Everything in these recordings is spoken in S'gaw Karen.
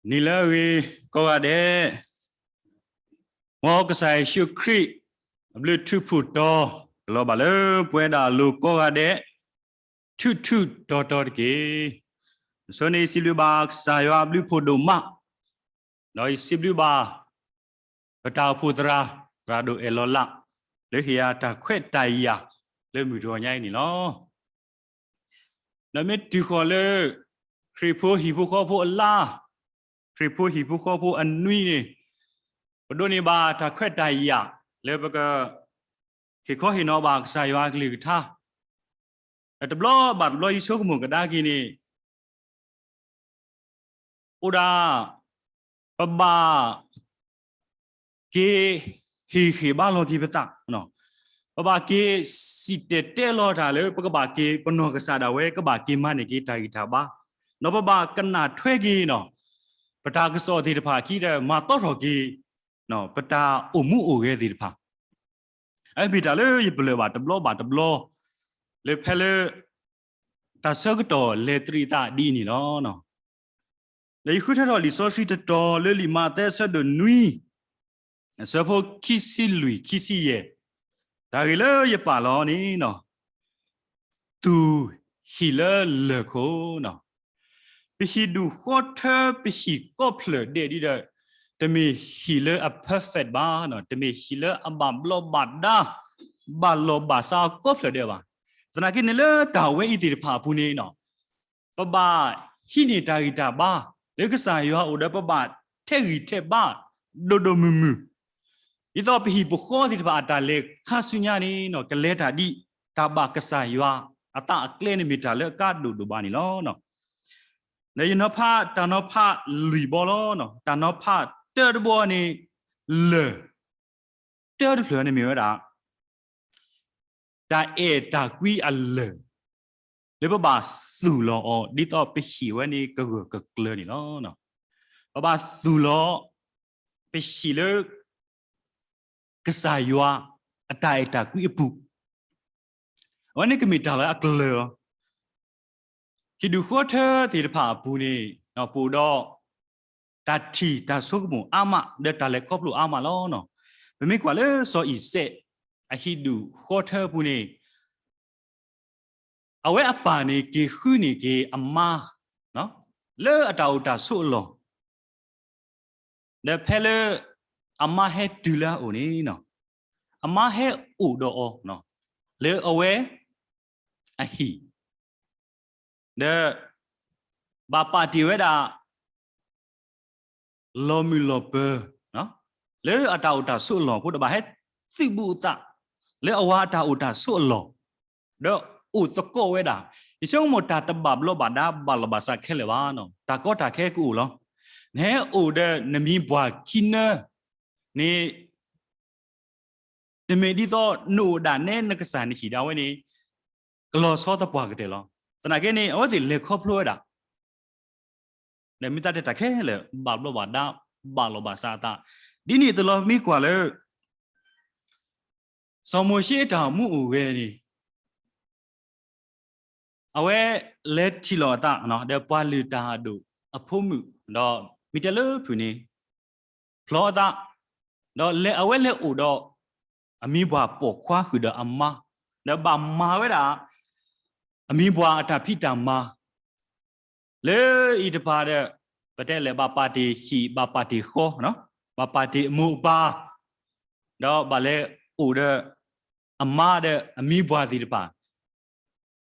နံၤလၢအဂ့ၤကိးဂၤဒဲး, မ်ကစၢ်ယ့ၣ်ၡူးခရံာ်အဘျုးထူးဖှိၣ်တီၤ ကလီၤဘၣ်လၢပဝဲဒၣ်အလိၤကိးဂၤဒဲး ထူးထူးတီၤတီၤတက့ၢ်. အဆိန့ၣ် ယစံးဘျုးဘၣ်ကစၢ်ယွၤအဘျုးဖှိၣ်ဒိၣ်မး, ဒီးယစံးဘျုးဘၣ် ပတၢ်အိၣ်ဖှိၣ်သရၣ် သရၣ်ဒိၣ်အဲၣ်လီၤလး လၢဟ့ၣ်ယၤတၢ်ခွဲးတၢ်ယာ်လၢမုၢ်တဂီၤညါအံၤန့ၣ်လီၤ. ဒီးမ့ၢ်တုၤဃီၤလၢ ခရံာ်ဖိဟံၣ်ဖိဃီဖိအလါ, ခရံာ်ဖိဟံၣ်ဖိဃီဖိအနွံန့ၣ်, ပဒိးန့ၢ်ဘၣ်တၢ်ခွဲးတၢ်ယာ်လၢပက ဟ့ၣ်ခီဟ့ၣ်နီၤဘၣ်ကစၢ်ယွၤအကလုၢ်ကထါ, ဒီးတဘျီဘၣ်တဘျီယဆိကမိၣ်ကဒါက့ၤန့ၣ် အိၣ်ဒၣ် ပဘၣ် က့ၤဟ့ၣ်ဂံၢ်ဟ့ၣ်ဘါလီၤက့ၤပသး, ပဘၣ်က့ၤစံၣ်တဲၤတဲလီၤတၢ်လၢ ပကဘၣ်က့ၤ ပနီၢ်ကစၢ်ဒၣ်ဝဲ ကဘၣ်က့ၤမၤန့ၢ်က့ၤတၢ်ဂံၢ်တၢ်ဘါ, ဒီးပဘၣ်ကနၣ်ထွဲက့ၤနီၤ ပတၢ်ကစီၣ်သ့ၣ်တဖၣ်အခံဒီး မၤသီထီၣ်က့ၤ ပတၢ်အိၣ်မူအိၣ်ဂဲၤသ့ၣ်တဖၣ် အမ့ၢ်တၢ်လၢယပလၢၢ်ဘၣ်တဘျီဘၣ်တဘျီ လၢဖဲလၢ တၢ်ဆၢကတီၢ်လဲၤတရံးအသးဒ်အံၤန့ၣ်လီၤ. ဒီးယဃုထၢထီၣ်လံာ်စီဆှံတတီၤလၢလံာ်မးသဲအဆၢဒိၣ်နွံ အဆၢဖိခံဆံလွံၢ် ခံဆံယဲၢ်, တၢ်ဂ့ၢ်လၢယပာ်လီၤန့ၣ် သူၣ်ဟံၣ်လၢလၢၢ်ခိၣ်နီၤ, ပဟံၣ်ဒူၣ်ဃီထၢပဟံၣ်ကိးဖျၢၣ်ဒဲးဒ်ဒီး တမ့ၢ်ဟံၣ်လၢအ perfect ဘၣ်, တမ့ၢ်ဟံၣ်လၢအဘၣ်ဘျီးဘၣ်ဒါ ဘၣ်လီၢ်ဘၣ်စးကိးဖျၢၣ်ဒဲးဘၣ်. သနာ်က့န့ၣ်လၢတၢ်ဝဲအံၤသ့ၣ်တဖၣ်အပူၤန့ၣ် ပဘၣ်ဟံးန့ၢ်တၢ်ဂံၢ်တၢ်ဘါ လၢကစၢ်ယွၤအအိၣ်ဒီးပဘၣ်ထဲးဂံၢ်ထဲးဘါ ဒိၣ်ဒိၣ်မုၢ်မုၢ် ဒ်သိးပဟံၣ်ပဃီသ့ၣ်တဖၣ်အတၢ်လဲၤခါဆူညါန့ၣ် ကလဲၤတၢ်ဒ်တၢ်ဘၣ်ကစၢ်ယွၤအသးအကျဲန့ၣ်မ့ၢ်တၢ်လၢအကါဒိၣ်ဒိၣ်ဘၣ်န့ၣ်လီၤ. ဒီးယနီၤဖးတၢ်နီၤဖးလွံၢ်ဘီလီၤ. တၢ်နီၤဖးတၢတဘီန့ၣ် လၢၢ် တၢတဖျၢၣ်န့ၣ်မ့ၢ်ဝဲဒၣ် တၢ်အဲၣ်တၢ်ကွံအလၢၢ် လၢပဘၣ်သူၣ်လီၤအီၤ ဒ်သိးပဟံၣ်ဝဲန့ၣ်ကဂၢၢ်ကကျၢၤန့ၣ်လီၤ. ပဘၣ်သူၣ်လီၤ ပဟံၣ်လၢ ကစၢ်ယွၤအတၢ်အဲၣ်တၢ်ကွံအပူၤ, အဝဲန့ၣ်ကမ့ၢ်တၢ်လၢအကျၢၤလီၤ. ဟံၣ်ဒူၣ်ဃီထၢသ့ၣ်တဖၣ်အပူၤန့ၣ် ပအိၣ်ဒီး တၢ်ထံၣ်တၢ်ဆိကမိၣ်အါမး ဒီးတၢ်လဲၤခီဖျိအါမးလီၤ. ပမ့ၢ်ကွၢ်လၢစီၤအံၤစဲး အဟံၣ်ဒူၣ်ဃီထၢအပူၤန့ၣ် အဝဲအပၢ်န့ၣ်က့ၤဃုန့ၢ်က့ၤအမါ လၢအတၢ်အိၣ်တၢ်ဆိးအလီၢ်, ဒီးဖဲလၢအမါဟဲတုၤလၢအအိၣ်န့ၣ် အမါဟဲအိၣ်ဒီးအီၤ လၢအဝဲအဟံၣ်, ဒီးဘၣ်ပာ်တ့ၢ်ဝဲဒၣ် လီၤမုၢ်လီၤပၢၤ လၢအတၢ်အိၣ်တၢ်ဆိးအလီၢ်အဃိဒီး ဘၣ်ဟဲသုးဘူးအသး လၢအဝၤအတၢ်အိၣ်တၢ်ဆိးအလီၢ်, ဒီးအိၣ်သကိးဝဲဒၣ်. ယဆိကမိၣ်တၢ်တဘၣ်ဘျီးဘၣ်ဒါဘၣ်လီၢ်ဘၣ်စးခဲလၢာ်ဘၣ်, တၢ်ကီတၢ်ခဲကအိၣ်လီၤ. နဟဲအိၣ်ဒီးနမံၤပှၢ်ခံနၢန့ၣ် တမ့ၢ်ဒ်သိးနအိၣ်ဒၣ်နဲနကစၢ်နဟံၣ်ဒၣ်ဝဲန့ၣ် ကလီၤဆီသပှၢ်ကတၢၢ်လီၤ. သနာ်က့န့ၣ် အဝဲသ့ၣ်လဲၤခီဖျိဝဲဒၣ် ဒီးမ့ၢ်တၢ်တဲတၢ်ခဲလၢာ် ဘၣ်ဘျီးဘၣ်ဒါ ဘၣ်လီၢ်ဘၣ်စးအသး, ဒ်န့ၣ်အသိးလီၤ. ပမ့ၢ်ကွၢ်လၢ စီၤမိၤၡ့အတၢ်အိၣ်မူအိၣ်ဂဲၤန့ၣ် အဝဲလဲၤထံၣ်လိာ်အသး ဒီးပှၤလုၢ်တၢ်အဒိၣ်အဖိမုၣ် ဒီးမ့ၢ်တဲလၢဖုၣ်န့ၣ် ဖျီအသး, ဒီးလဲၤအဝဲလဲၤအိၣ်ဒီး အမံၤပှၢ်ပိာ်ခွါဃုာ်ဒီးအမါ, ဒီးဘၣ်မၤဝဲဒၣ် အမံၤပှၢ်အတၢ်ဖံးတၢ်မၤ လၢအံၤတဖၣ်ဒီး ပတဲလဲၣ် ဘၣ်ပာ်တ့ၢ်ဟံၣ် ဘၣ်ပာ်တ့ၢ်ဃီ, ဘၣ်ပာ်တ့ၢ်အမိၢ်အပၢ်, ဒီးဘၣ်လဲၤအိၣ်ဒီး အမါဒီးအမံၤပှၢ်သ့ၣ်တဖၣ်,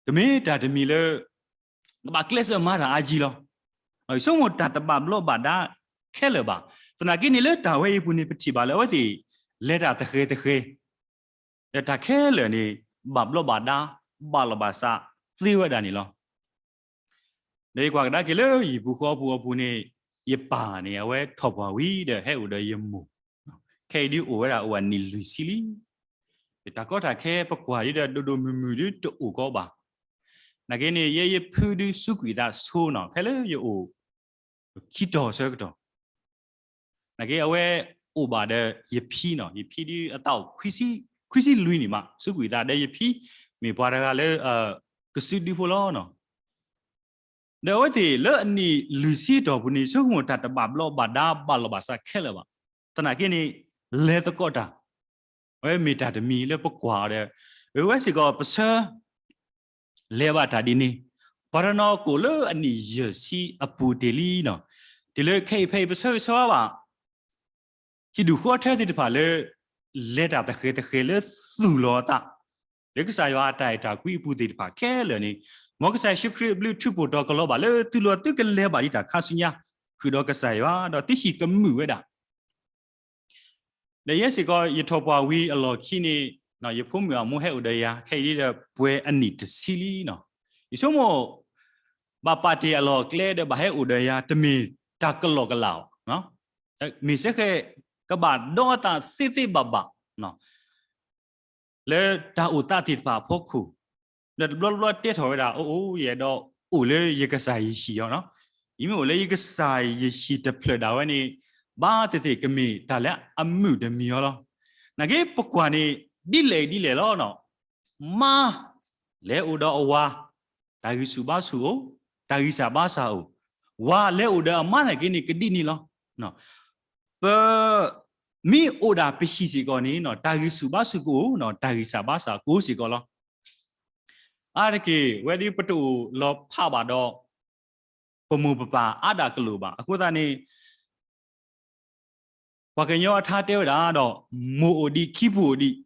ကမ့ၢ်တၢ်တမံၤလၢ ကဘၣ်ကျဲးစၢးမၤတၢ်အါကံလီၤ. ဆိကမိၣ်တၢ်တဘၣ်ဘျီးဘၣ်ဒါခဲလၢာ်ဘၣ်. သနာ်က့န့ၣ်လၢတၢ်ဝဲအံၤအပူၤန့ၣ် ပထံၣ်ဘၣ်လၢအဝဲသ့ၣ် လဲၤတၢ်သဃဲၤသဃဲၤ ဒီးတၢ်ခဲလၢာ်န့ၣ် ဘၣ်ဘျီးဘၣ်ဒါ ဘၣ်လီၢ်ဘၣ်စးသ့ဝဲဒၣ်န့ၣ်လီၤ. ဒီးယကွၢ်ကဒါက့ၤလၢယဟံၣ်ပူၤဃီပူၤအပူၤန့ၣ် ယပၢ်န့ၣ် အဝဲထီၣ်ပှၢ်ဝံၤဒီးဟဲအိၣ်ဒီးယမိၢ်, ခဲအံၤဒုးအိၣ်ဝဲဒၣ်အိၣ်ဝဲနံၣ်လွံၢ်ဆံလံ. တၢ်ကီတၢ်ခဲပကွၢ်ဒ်ဒီးဒိၣ်ဒိၣ်မုၢ်မုၢ်ဒုးတအိၣ်ကီးဘၣ်. နာ်က့န့ၣ် ယဲယဖုဒုးစူးကွံာ်သးဆိနီၤ ဖဲလၢယအိၣ် ခံတီၤဆၢကတီၢ် နာ်က့အဝဲအိၣ်ဘၣ်ဒီးယဖံနီၤ, ယဖံဒုးအသးအိၣ်ခွံဆံလွံၢ်နံၣ်မး စူးကွံာ်သးဒီးယဖံ မ့ၢ်ပှၤတဂၤလၢ ကစုဒုဖိလီၤနီၤ. ဒီးအဝဲသ့ၣ်လၢအနံၣ်လွံၢ်ဆံအတီၢ်ပူၤန့ၣ် ဆိကမိၣ်တၢ်တဘၣ်ဘျီးဘၣ်ဒါဘၣ်လီၤဘၣ်စးခဲလၢာ်ဘၣ်. သနာ်က့န့ၣ် လဲၤသကိးတၢ် အဝဲမ့ၢ်တၢ်တမံၤလၢပကွၢ်အီၤဒီး အဝဲစ့ၢ်ကီးပဆၢ လဲၤဘၣ်တၢ်ဒ်န့ၣ် ပှၤတနီၤကိးလၢအနံၣ်ယဲၢ်ဆံအပူၤတ့ၢ်လံနီၤ. တုၤလၢခဲအံၤဖဲအံၤပဆၢဂ့ၤဆၢဝါဘၣ် ဟံၣ်ဒူၣ်ဃီထၢသ့ၣ်တဖၣ်လၢ လဲၤတၢ်သဃဲၤသဃဲၤလၢသူၣ်လီၤအသး လၢကစၢ်ယွၤအတၢ်အဲၣ်တၢ်ကွံအပူၤသ့ၣ်တဖၣ်ခဲလၢာ်န့ၣ် မ်ကစၢ်ယ့ၣ်ၡူးခရံာ်အဘျုးထူးပိၣ်တီၤကလီၤဘၣ်လၢသုလီၤသုကလဲၤဘၣ်ဒ်တၢ်ခါဆူညါ ဃုာ်ဒီးကစၢ်ယွၤ ဒီးသုဟံၣ်ကမုာ်ဝဲဒၣ် ဒီးယဲစ့ၢ်ကီး ယထီၣ်ပှၢ်ဝံၤအလီၢ်ခံန့ၣ် ယဖိမုၣ်အမိၢ်ဟဲအိၣ်ဒီးယၤ ခဲအံၤဒ်ဒီးပှဲၤအနံၣ်တဆံလံနီၤ. ယဆိကမိၣ် ဘၣ်ပာ်တ့ၢ်အလီၢ်အကျဲဒီးဘၣ်ဟဲအိၣ်ဒီးယၤ တမ့ၢ်တၢ်ကလီကလးဘၣ်. မ့ၢ်စ့ၢ်ကီး ကဘၣ်ဒီသးသ့သ့ဘၣ်ဘၣ် လၢတၢ်အိၣ်သးသ့ၣ်တဖၣ်အဖီခိၣ်, ဒီးတဘျီတဘျီတဲထီၣ်ဝဲဒၣ် အိၣ်အိၣ် ယအဲၣ်ဒိးအိၣ်လၢယကစၢ်ယဟံၣ်အီၤနီၤ. ယမ့ၢ်အိၣ်လၢယကစၢ်ယဟံၣ်တဖျၢၣ်ဒၣ်ဝဲန့ၣ် ဘၣ်သ့ၣ်သ့ၣ်ကမ့ၢ်တၢ်လၢအမုာ်တမံၤအီၤလီၤ. နာ်က့ပကွၢ်န့ၣ် ဒ်လဲၣ်ဒ်လဲၣ်လီၤ. မါ လဲၤအိၣ်ဒီးအဝၤ တၢ်ဂံၢ်ဆူၣ်ဘါဆူၣ်အိၣ်, တၢ်ဂံၢ်စၢ်ဘါစၢ်အိၣ်, ဝၤလဲၤအိၣ်ဒီးအမါနာ်က့န့ၣ် ကဒ်န့ၣ်လီၤ. ပ မ့ၢ်အိၣ်ဒၣ်ပဟံၣ်စ့ၢ်ကီးန့ၣ် တၢ်ဂံၢ်ဆူၣ်ဘါဆူၣ်ကအိၣ်, တၢ်ဂံၢ်စၢ်ဘါစၢ်ကအိၣ်စ့ၢ်ကီးလီၤ. အါတက့ၢ် ဝဲဒၣ်ပတအိၣ်လီၤဖးဘၣ်ဒီး ပမိၢ်ပပၢ်အါဒၣ်ကလိာ်ဘၣ်. အဃိသတးန့ၣ် ပှၤကညီအထါတဲဝဲဒၣ်ဒီး မိၢ်အိၣ်ဒံး ခံပူၤအိၣ်ဒံး,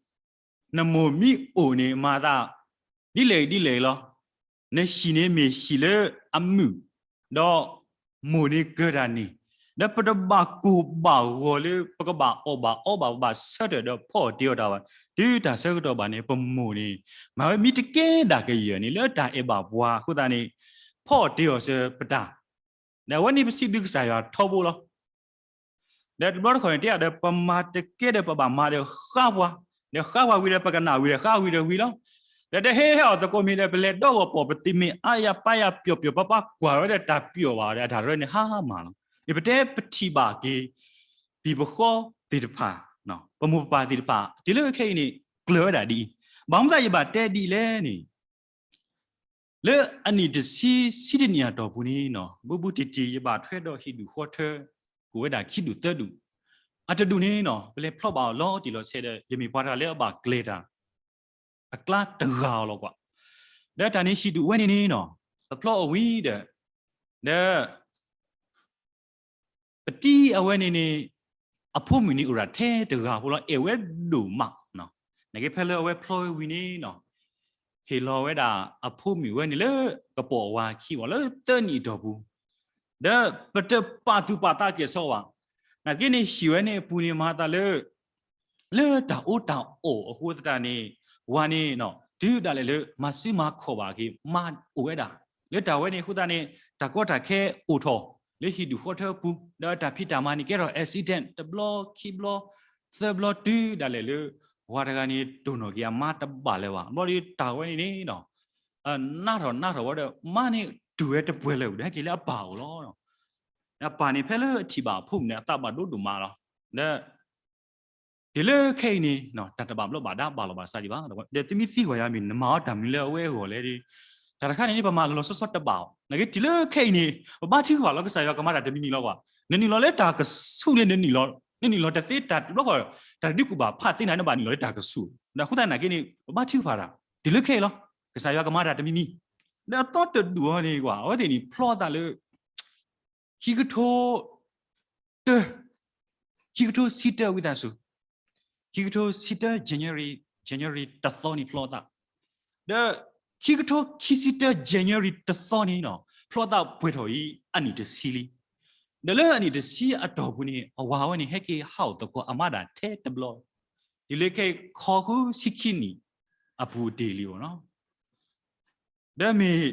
နမိၢ်မ့ၢ်အိၣ်န့ၣ် မၤသး ဒ်လဲၣ်ဒ်လဲၣ်လီၤ. နဟံၣ်န့ၣ်မ့ၢ်ဟံၣ်လၢအမုာ်, ဒီးမိၢ်န့ၣ်ကၢၤတၢ်န့ၣ်, ဒီးပတဘၣ်ကိၢ်ဘၣ်ဂီၤလၢ ပကဘၣ်အီၣ်ဘၣ်အီဘၣ် ပဘၣ်ဆၢထၢၣ်ဒီးဖီအီၣ်တ့ၤအီၣ်တၢ်ဘၣ်. တုၤတၢ်ဆၢကတီၢ်ဘၣ်န့ၣ် ပမိၢ်န့ၣ် မၤဝဲမ့ၢ်တကဲဒၣ်ကယဲၢ်န့ၣ် လၢတၢ်အဲၣ်ဘၣ်ပှၤအဃိသတးန့ၣ် ဖီအီၣ်တ့ၤအီၣ်စၢၤပတၢ်, ဒီးအဝဲန့ၣ်ပစံးဘျုးကစၢ်ယွၤထီဘိလီၤ. ဒီးတဘျီတခီၣ်န့ၣ် တဲဒီးပမၤတကဲဒီးပဘၣ်မၤဒီးဃါပှၤ, ဒီးဃါပှၤဝံၤဒီးပကနၣ်ဝံၤဒီး ဃါဝံၤဒီးဝံၤလီၤ. ဒီးတဟဲဟဲအီၣ်သကိးမ့ၢ်ဒီး ပလဲၤဒီဂီၢ်ပီၢ် ပသ့ၣ်မ့ၢ်အါယၤပၢယၤ ပျီၣ်ပျီၣ်ပၢ်ပၢ် ကွၢ်ဝဲဒီးတၢ်ပျီၣ်ဘၣ်ဒီး အတၢ်တရၢန့ၣ်ဟါမၢ်လီၤ. အပတဲပထံၣ်ဘၣ်က့ၤ ပံၤပဃီသ့ၣ်တဖၣ်, ပမိၢ်ပပၢ်သ့ၣ်တဖၣ် တုၤလၢခဲအံၤန့ၣ် ကျၢၤဝဲဒၣ်ဒ်အံၤ, ဘၣ်မနုၤယဘၣ်တဲဒ်လဲၣ်န့ၣ် လၢအနံၣ်တဆံဆံတနံၣ်အတီၢ်ပူၤန့ၣ်နီၤ ဘူးဘူးတံၢ်တံၢ် ယဘၣ်ထွဲဒီးဟံၣ်ဒူၣ်ဃီထၢ ကိးဝဲဒၣ်ခံဒူၣ်သၢဒူၣ်, အတဒူၣ်န့ၣ်နီၤ ပလဲၤဖျီဘၣ်အီၤလီၤတံၢ်လီၤဆဲးဒီး ယမ့ၢ်ပှၤတဂၤလၢအဘၣ်ကျဲၤတၢ် အကျါတဂၤအီၤလီၤကွၢ်. ဒီးတၢ်န့ၣ်ဟံၣ်ဒူၣ်ဝဲန့ၣ်န့ၣ်နီၤ ပဖျီအီၤဝံၤဒီး ဒီး ပတံၤအဝဲန့ၣ်န့ၣ် အဖိမုၣ်န့ၣ်အိၣ်ဒၣ်ထဲတဂၤဖိလီၤ အဲၣ်ဝဲဒိၣ်မး. နာ်က့ဖဲလၢအဝဲဖျီဝဲဝံၤန့ၣ်နီၤ ဟ့ၣ်လီၤဝဲဒၣ်အဖိမုၣ်ဝဲန့ၣ်လၢကပိာ်အဝၤခံဘၣ် လၢသၢနံၣ်အတီၢ်ပူၤ, ဒီးပတပာ်သူၣ်ပာ်သးကဲၣ်ဆိးဘၣ်. နာ်က့န့ၣ်ဟံၣ်ဝဲန့ၣ်အပူၤန့ၣ်မၤသးလၢ လၢတၢ်အီၣ်တၢ်အီအဃိသတးန့ၣ် ဝၤန့ၣ် တုၤဒၣ်လဲာ်လၢမၤစုမၤခီၣ်ဘၣ်က့ၤ မါအိၣ်ဝဲဒၣ် လၢတၢ်ဝဲန့ၣ်အဃိသတးန့ၣ် တၢ်ကီတၢ်ခဲအိၣ်ထီၣ် လၢဟံၣ်ဒူၣ်ဃီထၢအပူၤ ဒီးတၢ်ဖံးတၢ်မၤန့ၣ်ကဲထီၣ် accident တဘျီခံဘျီ သၢဘျီတုၤဒၣ်လဲာ်လၢ ဝၤတဂၤန့ၣ်တိၢ်နီၣ်က့ၤအမါတဘၣ်လၢၤဘၣ်. ဘျီဒီးတၢ်ဝဲန့ၣ်န့ၣ် နးထီၣ်နးထီၣ်ဝဲဒီး မါန့ၣ်တုၤဝဲတပှဲၤလၢၤဝံၤဒီး ဟဲက့ၤလၢအပၢ်အိၣ်လီၤ. အပၢ်န့ၣ်ဖဲလၢအထံၣ်ဘၣ်အဖိမုၣ်န့ၣ် အသးဘၣ်ဒိဒိၣ်မးလီၤ. ဒီး တုၤလၢခဲအံၤန့ၣ် တၢ်တဘၣ်ဘျီးဘၣ်ဒါဘၣ်လီၤဘၣ်စးဒံးဘၣ်. ဒီးသုမ့ၢ်သံကွၢ်ယၤမ့ၢ် နမၤအီၤတၢ်မနုၤလၢအဝဲအဂီၢ်လဲၣ်ဒီး တၢ်တခါန့ၣ် ပမၤလီၤလီၤဆီဆီတဘၣ်အီၤ. နာ်က့တုၤလၢခဲအံၤန့ၣ် ပဘါထုကဖၣ်လီၤ ကစၢ်ယွၤကမၤတၢ်တမံၤမံၤလီၤကွၢ်. နနုာ်လီၤလၢတၢ်ကဆူၣ်န့ၣ် နနုာ်လီၤတသ့တၢ်တဘျီဃီ တၢ်တဒုးကူၣ်ဘၣ်ဖးသ့နၤ နဘၣ်နုာ်လီၤလၢတၢ်ကဆူၣ်. ဒီးအဃိသတးနာ်က့န့ၣ် ပဘါထုကဖၣ်တၢ် တုၤလၢခဲအံၤလီၤ. ကစၢ်ယွၤကမၤတၢ်တမံၤမံၤ. ဒီးအသီတဒူၣ်အီၤန့ၣ်ကွၢ် အဝဲသ့ၣ်န့ၣ်ဖျီသးလၢ ခံကထိ တၢ ခံကထိဆံတၢ ဝံသးစူၤ ခံကထိဆံတၢ January January တသီန့ၣ်ဖျီသး, ဒီးခံကထိခံဆံတၢ January တသီန့ၣ်နီၤ ဖျီသးပှဲၤထီၣ်အံၤအနံၣ်တဆံလံ. ဒီးလၢအနံၣ်တဆံအတီၢ်ပူၤန့ၣ် အဝၤဝဲန့ၣ် ဟဲက့ၤဟးအိၣ်သကိးအမါဒၣ်ထဲတဘျီ, ဒ်လဲၣ်ခဲအံၤ ခီဃုဆံခံနံၣ်အပူၤတ့ၢ်လံအီၤနီၤ. ဒီးမ့ၢ်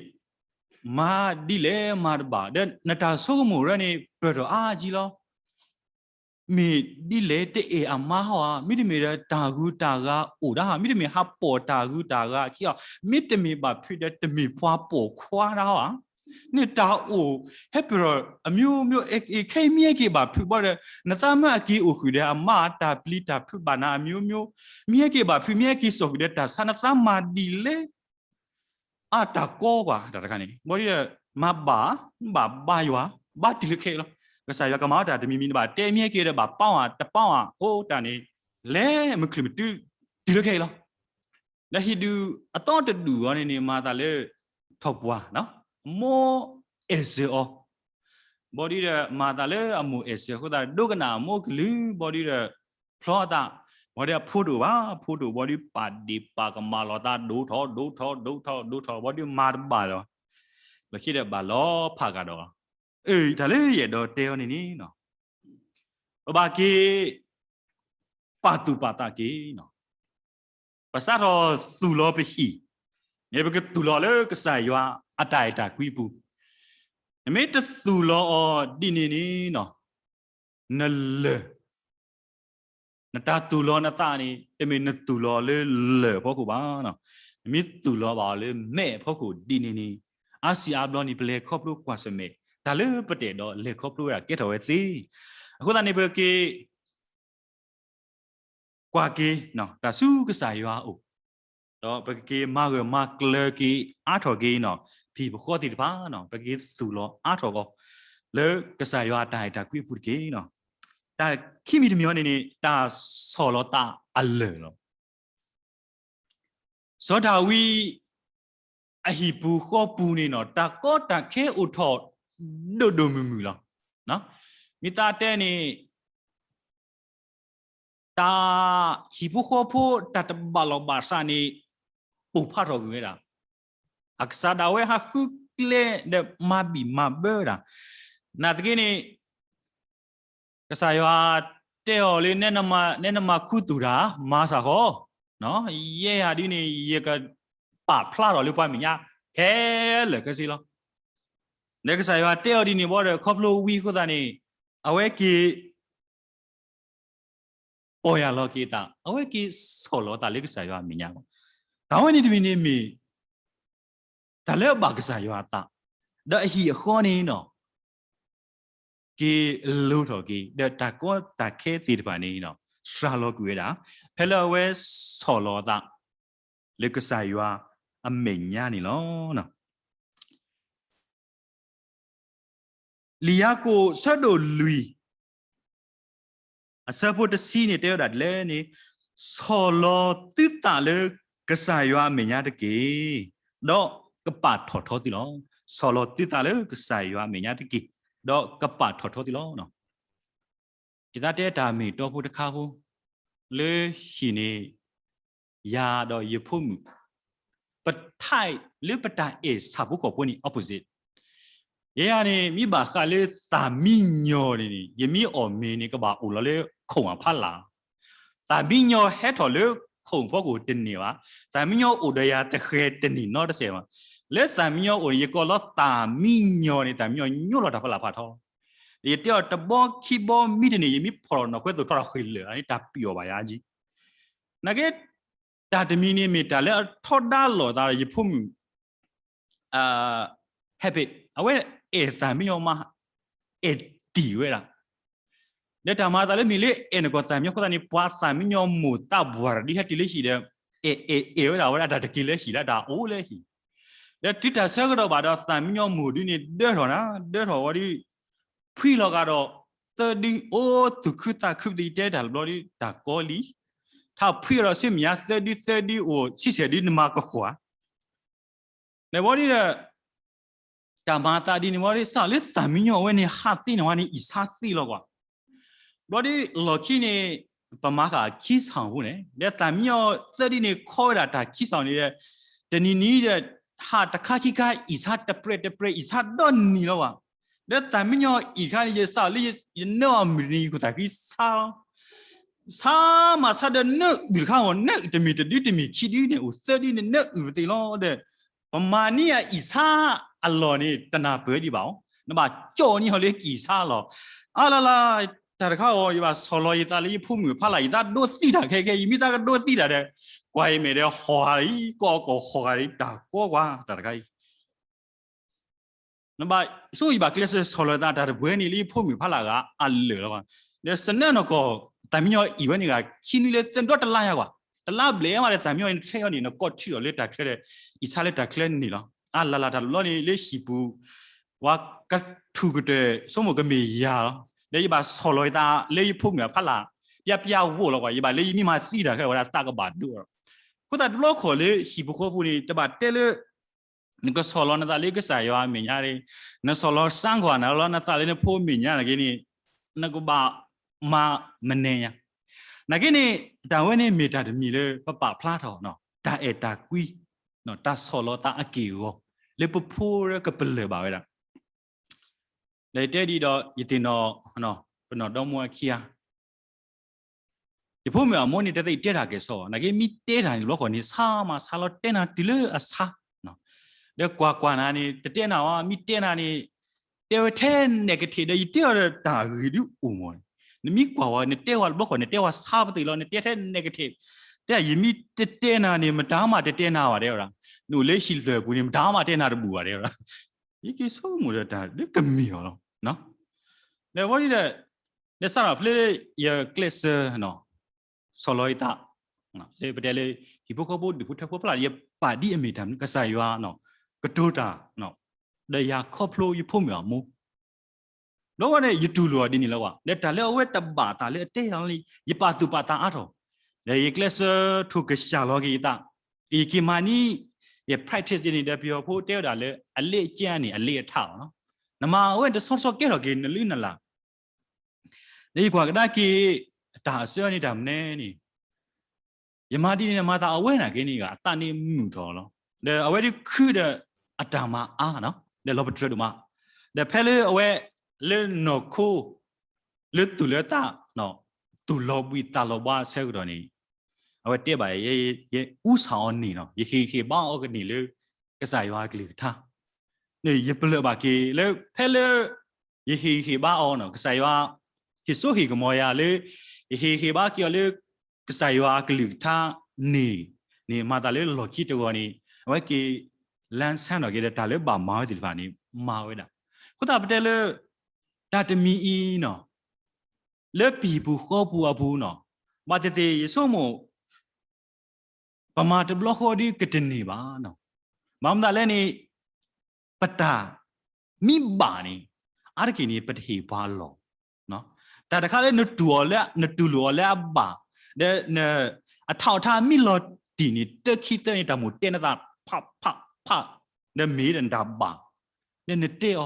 မၤဒ်လဲၣ်မၤတဘၣ် ဒီးနတၢ်ဆိကမိၣ်ရၢန့ၣ် ပၢၢ်ထီၣ်အါကံလီၤ. မ့ၢ်ဒ်လဲၣ်တအဲၣ်အမါဟီဧါ, မ့တမ့ၢ်ဒီးတၢ်ဂုၤတၢ်ဂၤအိၣ်ဒၣ်ဧါ, မ့တမ့ၢ်ဟးပိာ်တၢ်ဂုၤတၢ်ဂၤခံအီၤ, မ့တမ့ၢ်ဘၣ်ဖုးဒီးတမ့ၢ်ပှၤပိာ်ခွါတၢ်ဟီဧါ. န့ၣ်တၢ်အိၣ်ဟဲပၢၢ်ထီၣ်အမျိုးမျိုး ခဲအံၤမ့ၢ်ဟဲက့ၤဘၣ်ဖုးဘၣ်ဒီး နသးမၢအက့ၤအိၣ်ဃုာ်ဒီးအမါတၢ်ပျံၤတၢ်ဖုးဘၣ်နၤအမျိုးမျိုး, မ့ၢ်ဟဲက့ၤဘၣ်ဖုး မ့ၢ်ဟဲက့ၤစိာ်ဃုာ်ဒီးတၢ်ဆါ နသးမၤဒ်လဲၣ် အတၢ်ကီကွၢ်တၢ်တခါန့ၣ် ဘၣ်ဒီး မၤဘၣ်, ဘၣ်ဘါယွၤ, ဘါတုၤလၢခဲအံၤလီၤ. ကစၢ်ယွၤကမၤအီၣ်တၢ်တမံၤမံၤ နဘၣ်တဲမ့ၢ်ဟဲက့ၤဒီး ဘၣ်ပာ်ဝဲတပာ်ဝဲအိၣ်တၢ်န့ၣ် လဲၤမုၢ်ချုးမုၢ်တုၤ တုၤလၢခဲအံၤလီၤ. ဒီးဟံၣ်ဒူၣ်အသီတဒူၣ်အံၤန့ၣ်န့ၣ် မၤသးလၢ ထီၣ်ပှၢ်, အမိၢ်အဲၣ်စၢၤအီၤ, ဘီဒုဒီး မၤသးလၢအမိၢ်အဲၣ်စၢၤအဃိသတး ဒိကနၣ်အမိၢ်ကလုၢ် ဘီဒုဒီး ဖျီအသး, ဘီဒုအဖိတအိၣ်ဘၣ်, အဖိတအိၣ်ဘီဒု ပာ်ဒ့ၣ်ပာ်ကမၣ်လိာ်သး ဒိၣ်ထီၣ်ဒိၣ်ထီၣ်ဒိၣ်ထီၣ်ဒိၣ်ထီၣ် ဘီဒုမၤတဘၣ်လီၤ. လီၢ်ခံဒီးဘၣ်လီၤဖးကဒီး, အၢ တၢ်လၢယအဲၣ်ဒိးတဲအီၤန့ၣ်န့ၣ် ပဘၣ်က့ၤ ပာ်သူၣ်ပာ်သးက့ၤ, ပစးထီၣ်သူၣ်လီၤပဟံၣ်န့ၣ် ပကသူၣ်လီၤလၢကစၢ်ယွၤအတၢ်အဲၣ်တၢ်ကွံအပူၤ, နမ့ၢ်တသူၣ်လီၤအီၤဒ်န့ၣ်န့ၣ် နလၢၢ်, နတၢ်သူၣ်လီၤနသးန့ၣ် တမ့ၢ်နသူၣ်လီၤလၢလၢၢ်အဖီခိၣ်ဘၣ်, နမ့ၢ်သူၣ်လီၤဘၣ်အီၤလၢမဲာ်အဖီခိၣ်ဒ်န့ၣ်န့ၣ် အါစံးအါဘျီန့ၣ် ပလဲၤခီဖျိကွၢ်ဆၢၣ်မဲာ် တၢ်လၢပတအဲၣ်ဒိးလဲၤခီဖျိဝဲဒၣ်ကဲထီၣ်ဝဲသ့. အဃိသတးန့ၣ် ပက့ၤ ကွၢ်က့ၤ တၢ်ဆူကစၢ်ယွၤအအိၣ်, ဒီးပက့ၤမၤဂၢၢ်မၤကျၢၤက့ၤအါထီၣ်က့ၤ ပဟံၣ်ပဃီသ့ၣ်တဖၣ်, ပက့ၤသူၣ်လီၤအါထီၣ်အီၤ လၢကစၢ်ယွၤအတၢ်အဲၣ်တၢ်ကွံအပူၤတက့ၢ်. တၢ်ခံမံၤတမံၤအံၤန့ၣ်န့ၣ် တၢ်ဆီၣ်လီၤသးအလၢၢ်လီၤ. စီၤဒၤဝံးအဟံၣ်ပူၤဃီပူၤန့ၣ် တၢ်ကီတၢ်ခဲအိၣ်ထီၣ်ဒိၣ်ဒိၣ်မုၢ်မုၢ်လီၤ. မ့ၢ်သးတဲန့ၣ် တၢ်ဟံၣ်ဖိဃီဖိ တၢ်တဘၣ်လိာ်ဘၣ်စးန့ၣ် ပိၢ်ဖးထီၣ်ကွံာ်ဝဲဒၣ်, အကစၢ်ဒၣ်ဝဲဟးဃုကျဲဒီးမၤဘံၣ်မၤဘၢဝဲဒၣ်, နာ်သက့န့ၣ် ကစၢ်ယွၤတဲအီၤလၢ နဲနမၤခူသူၣ်တၢ် မၤစၢ်ဃီ, ယဲယၤဒ်န့ၣ် ယကပာ်ဖျါထီၣ်လၢပှၤမဲာ်ညါ ခဲလၢာ်ခဲဆ့လီၤ. ဒီးကစၢ်ယွၤတဲအီၤဒ်န့ၣ်ဘၣ်ဒီး ခီဖျိဝံအဃိသတးန့ၣ် အဝဲက့ၤ ပီၢ်ယၢ်လီၤက့ၤအသး, အဝဲက့ၤဆီၣ်လီၤအသးလၢကစၢ်ယွၤအမဲာ်ညါလီၤ. တၢ်ဝဲန့ၣ်တမံၤန့ၣ်မ့ၢ် တၢ်လၢအဘၣ်ကစၢ်ယွၤအသး, ဒီးအဟံၣ်အဃီန့ၣ် က့ၤလိၤထီၣ်က့ၤ ဒီးတၢ်ကီတၢ်ခဲသ့ၣ်တဖၣ်န့ၣ် စှၤလီၤကွံာ်ဝဲဒၣ် ဖဲလၢအဝဲဆီၣ်လီၤအသး လၢကစၢ်ယွၤအမဲာ်ညါန့ၣ်လီၤ. လံာ်ယၤကိာ်ဆၢဒိၣ်လွံၢ် အဆၢဖိတဆံန့ၣ် တဲဝဲဒၣ်ဒ်လဲၣ်န့ၣ်, ဆီၣ်လီၤသုသးလၢကစၢ်ယွၤအမဲာ်ညါတက့ၢ်, ဒီးကပာ်ထီၣ်ထီသုလီၤ. ဆီၣ်လီၤသုသးလၢကစၢ်ယွၤအမဲာ်ညါတက့ၢ်, ဒီးကပာ်ထီၣ်ထီသုလီၤ. ယသးတဲတၢ်မ့ၢ်တီဖိတခါဖိ လၢဟံၣ်န့ၣ် ယၤဒီးယဖိမုၣ် ပထါလၢပတၢ်အဲၣ်ဆၣ်ဖိကီၢ်ဖိန့ၣ် opposite. ယဲယၤန့ၣ် မ့ၢ်ဘၣ်ဃးလၢသၣ်မံယီၤန့ၣ်န့ၣ် ယမ့ၢ်အီၣ်မ့ၤန့ၣ် ကဘၣ်အိၣ်လီၤလၢခိၣ်အဖီလာ်, သၣ်မံယီၤဟဲထီၣ်လၢခိၣ်ဖီခိၣ်တန့ၢ်ဘၣ်, သၣ်မံယီၤအိၣ်ဒီးယၤတဃဲၤတန့ၢ်နီတစဲးဘၣ်. လၢသၣ်မံယီၤအိၣ်န့ၣ် ယကိးလီၤသၣ်မံယီၤန့ၣ် သၣ်မံယီၤညိလီၤတၢ်ဖီလာ်ဖးထီ, ယတဲအီၤတဘီခံဘီမံတန့ၢ် ယမ့ၢ်ဖီၣ်ထီၣ်နီၣ်ခွဲသိးထီၣ်ဃ့ၢ်လၢာ်န့ၣ် တၢ်ပံၣ်အီၤဘၣ်ယၤကံ နာ်က့ တၢ်တမံၤန့ၣ်မ့ၢ်တၢ်လၢအထီဒါလိာ်သးဒီးယဖိမုၣ် habit, အဝဲအဲၣ်သၣ်မံယီၤမး, အဲၣ်တံၢ်ဝဲဒၣ်. ဒီးတၢ်မၤသးလၢမ့ၢ်လၢအဲၣ်နကီၢ်သၣ်မံယီၤအဃိသတးန့ၣ် ပှၤသၣ်မံယီၤမိၢ်သးပှၢ်တဒ်ဟဲတုၤလၢဟံၣ်ဒီး အဲၣ်အဲၣ်အဲၣ်ဝဲဒၣ် အဝဲဒၣ်တၢ်တက့ၤလၢဟံၣ်လၢတၢ်အိၣ်လၢဟံၣ်, ဒီးတုၤတၢ်ဆၢကတီၢ်ဘၣ်ဒီးသၣ်မံယီၤမိၢ်ဒုန့ၣ် ဒၢထီၣ်နၤ ဒၢထီၣ်ဝဲဒု ဖှံလီၤကဒီးသၢဒု အိၣ်သူၣ်ခုသးခုပသံတဲတၢ်တဘျီဒု တၢ်ကီလံ, ထါဖှံအီၤဒီးဆူမဲာ်ညါသၢဒု သၢဒုအိၣ်ဆံဆဲၣ်ဒုနမၤကဃီၤဧါ. န့ၣ်ဘီဒုဒီး တၢ်မၤသးဒ်န့ၣ်ဘီဒု စးလၢသၣ်မံယီၤအဝဲန့ၣ် ဟးသ့န့ၣ်ဝဲန့ၣ် အံၣ်ဆါသ့လီၤကွၢ်. ဘျီဒု လီၢ်ခံန့ၣ် ပမၤဃာ်ခံဆၣ်ဖိန့ၣ် ဒီးသၣ်မံယီၤသၢဒုန့ၣ် ခီဝဲဒၣ်တၢ်ခံဆၣ်န့ၣ်ဒီး တနံၤနံၤဒီး ဟးတခါခံခါ အံၣ်ဆါတပြဲးတပြဲး အံၣ်ဆါဒီနံၤလီၤကွၢ်. ဒီးသၣ်မံယီၤအံၣ်တခါန့ၣ် ယစးလၢယနၢအီၤမုၢ်တနံၤ ယခိၣ်သၣ်ဃံဆါလီၤ ဆါမးဆါဒီးနၢအုၣ်တခါဂီၢ် နၢအုၣ်တမ့ၢ်တဒုတမ့ၢ်ခံဒုန့ၣ် အိၣ်သၢဒုန့ၣ် နၢအုၣ်ပသ့လီၤဒီး ပမၤန့ၢ်အအံၣ်ဆါအလီၢ်န့ၣ် တနၢ်ပၢၢ်ဒံးဘၣ်အီၤ, နဘၣ်ကၠီၣ်န့ၢ်ဟီၣ်လၢကအံၣ်ဆါအလီၢ်. အါလါလါ တၢ်တခါဂီၢ် ယဘၣ်ဆီၣ်လီၤယသးလၢယဖိမုၣ်ဖးလာ် ယသးဒိသံတၢ်ခဲခဲ ယမ့ၢ်သးကဒိသံတၢ်ဒီး ကွၢ်အံၤမဲာ်ဒီးဟီၣ်ဂၤအံၤ ကီၢ်ကီၢ်ဟီၣ်ဂၤအံၤ တၢ်ကီကွၢ် တၢ်တခါအံၤ နဘၣ်ဆိယဘၣ်ကျဲးစၢးဆီၣ်လီၤသးတၢ်တပှဲၤန့ၣ်လၢယဖိမုၣ်ဖးလာ်ဂၤအလၢာ်လီၤ. ဒီးစနၢၣ်နီၢ်ကီၢ် သၣ်မံယီၤအံၣ်ဝဲန့ၣ်ဂၤ ခံနွံလၢသၢနွံဒီတလါယါကွၢ်, တလါဘျဲၣ်မးဒီးသၣ်မံယီၤန့ၣ် နထံၣ်အီၤန့ၣ် နကိးထံၣ်ဒီးလၢတၢ်ချၢဒီး အံၣ်ဆါလၢတၢ်ချၢန့ၣ်လီၤ. အါလါလါတၢ်တဘျီန့ၣ် လၢဟံၣ်ပူၤ ပှၤကထူၣ်ကတၢၢ်ဆိကမိၣ်ကမ့ၢ်ယၤလီၤ. ဒီးယဘၣ်ဆီၣ်လီၤယသးလၢယဖိမုၣ်အဖီလာ် ပျါပျါဝိးလီၤကွၢ်, ယဘၣ်လၢယမ့ၢ်မၤသံတၢ်ခဲအဝဲဒၣ်သးကဘၣ်ဒိၣ်လီၤ. အဃိသတးတဘျီဃီလၢဟံၣ်ဖိဃီဖိပူၤန့ၣ် တဘၣ်တဲလၢ နကဆီၣ်လီၤနသးလၢကစၢ်ယွၤအမဲာ်ညါ, နဆီၣ်လီၤစၢကွၢ်နၤလီၤနသးလၢနဖိအမဲာ်ညါန့ၣ်က့န့ၣ် နကဘၣ်မၤမနဲညါ. နာ်က့န့ၣ် တၢ်ဝဲန့ၣ်မ့ၢ်တၢ်တမံၤလၢပပာ်ဖျါထီၣ် တၢ်အဲၣ်တၢ်ကွံ, တၢ်ဆီၣ်လီၤသးအက့ၢ်အဂီၤ လၢပဖိလၢကပလၢၢ်ဘၣ်ဝဲဒၣ်. ဒီးယတဲဒ်ဒီး ယသ့ၣ်နီၣ် ပနီၢ်ဒီမါဝၤခံဂၤ ယဖိမုၣ်အမိၢ်န့ၣ် တသ့ၣ်ညါတဲတၢ်ကဲၣ်ဆိးဘၣ်. နာ်က့မ့ၢ်တဲတၢ်န့ၣ် တဘျီဃီန့ၣ် ဆါမးဆါလီၤ တဲနၤတုၤလၢအဆါ. ဒီးကွၢ်ကွၢ်နၤန့ၣ် တတဲနၤဘၣ်, မ့ၢ်တဲနၤန့ၣ် တဲဝဲထဲ negative ဒီး ယတဲအီၤဒီးတၢ်ဂ့ၢ်ဒုအိၣ်မး. နမ့ၢ်ကွၢ်ဝဲ နတဲဝဲတဘျီဃီ နတဲဝဲဆါပသ့ၣ်လီၤ, နတဲထဲ negative. တဲယမ့ၢ်တတဲနၤန့ၣ် မတၤမးတတဲနၤဘၣ် တဲဝဲဒၣ်. နအိၣ်လၢဟံၣ်လၢၢ်ပူၤန့ၣ် မတၤမးတဲနၤတဘူၣ်ဘၣ် တဲဝဲဒၣ်. ယက့ၤဆိကမိၣ်ဒီးတၢ်လၢကမ့ၢ်အီၤလီၤ. ဒီးဝဲဒၣ်ဒီး ဒီးစးထီၣ်ဖဲလၢယကျဲးစၢး ဆီၣ်လီၤယသး လၢပတဲလၢ ဟံၣ်ဖိဃီဖိဒူၣ်ဖိထၢဖိဖီလာ် ယပာ်ဒ်အမ့ၢ်တၢ်မနုၤ ကစၢ်ယွၤ ကတိၤတၢ် ဒီးယၤခီဖျိယဖိမုၣ်အမိၢ် ဒီးဝဲန့ၣ် ယတူၢ်လိာ်အီၤဒ်န့ၣ်လီၤ. ဒီးတၢ်လၢအဝဲတဘၣ်သးလၢအတဲယၤလီၤန့ၣ် ယပာ်သူၣ်ပာ်သးအါထီၣ်, ဒီးယကျဲးစၢးထိၣ်ကစၢ်လီၤက့ၤယသး, ယက့ၤမၤန့ၢ် ယ practice န့ၣ် ဒီးပယီၤဖိတဲဝဲဒၣ်လၢ အလေ့အကျင့်န့ၣ် အလေ့အထ လီၤ. နမၤအဝဲတဆီတဆီကဲထီၣ်က့ၤနလုၢ်နလၢ် ဒီးယကွၢ်ကဒါက့ၤ တၢ်အဆၢန့ၣ်တၢ်မနုၤန့ၣ် ယမၤဒ်န့ၣ် မၤသးအဝဲနာ်က့န့ၣ် အသးန့ၣ်မုာ်ထီၣ်လီၤ. ဒီးအဝဲဒုးခုဒီးအတၢ်မၤအါ ဒီးလီၤပတြၢၤဒိၣ်မး, ဒီးဖဲလၢအဝဲ လၢနီၢ်ခိ လၢသူၣ်လၢသး သူၣ်လီၤဘှံးသးလီၤဘှါအဆၢကတီၢ်န့ၣ် အဝဲတဲဘၣ် ယအူစၢ်အီၤန့ၣ်လီၤ, ယဟ့ၣ်ဂံၢ်ဟ့ၣ်ဘါအီၤကန့ၢ်လၢ ကစၢ်ယွၤအကလုၢ်ကထါ ယပလၢၢ်ဘၣ်က့ၤလၢ ဖဲလၢ ယဟ့ၣ်ဂံၢ်ဟ့ၣ်ဘါအီၤန့ၣ် ကစၢ်ယွၤ ဟ့ၣ်စိဟ့ၣ်ကမီၤယၤလၢ ယဟ့ၣ်ဂံၢ်ဟ့ၣ်ဘါက့ၤအီၤလၢ ကစၢ်ယွၤအကလုၢ်ကထါန့ၣ် န့ၣ် မၤသးလၢလီၢ်ခံတဂီၤန့ၣ် အဝဲက့ၤ လၢဆၢထၢၣ်က့ၤဒီးတၢ်လၢဘၣ်မၤဝဲသ့ၣ်တဖၣ်န့ၣ် မၤဝဲဒၣ်. အဃိသတးပတဲလၢ တၢ်တမံၤအံၤန့ၣ် လၢပဟံၣ်ပူၤဃီပူၤအပူၤန့ၣ် ဘၣ်သ့ၣ်သ့ၣ်ယဆိကမိၣ် ပမၤတဘျီဃီဒ်ကတန့ၢ်ဘၣ်. ဘၣ်မနုၤလဲၣ်န့ၣ် ပတၢ်မ့ၢ်ဘၣ်န့ၣ် အါတက့ၢ်န့ၣ် ပတဟ့ၣ်ပှၤလီၢ်. တၢ်တခါလၢနတူၢ်အီၤလၢ နတူၢ်လိာ်အီၤလၢအဘၣ် ဒီး အထီၣ်အထါမ့ၢ်လီၤတံၢ်န့ၣ် တၢခံသၢန့ၣ် တၢ်မိၣ်တဲနသး ဖးဖးဖး ဒီးမ့ၢ်ဒီးနတၢ်ဘၣ် ဒီးနတဲအီၤ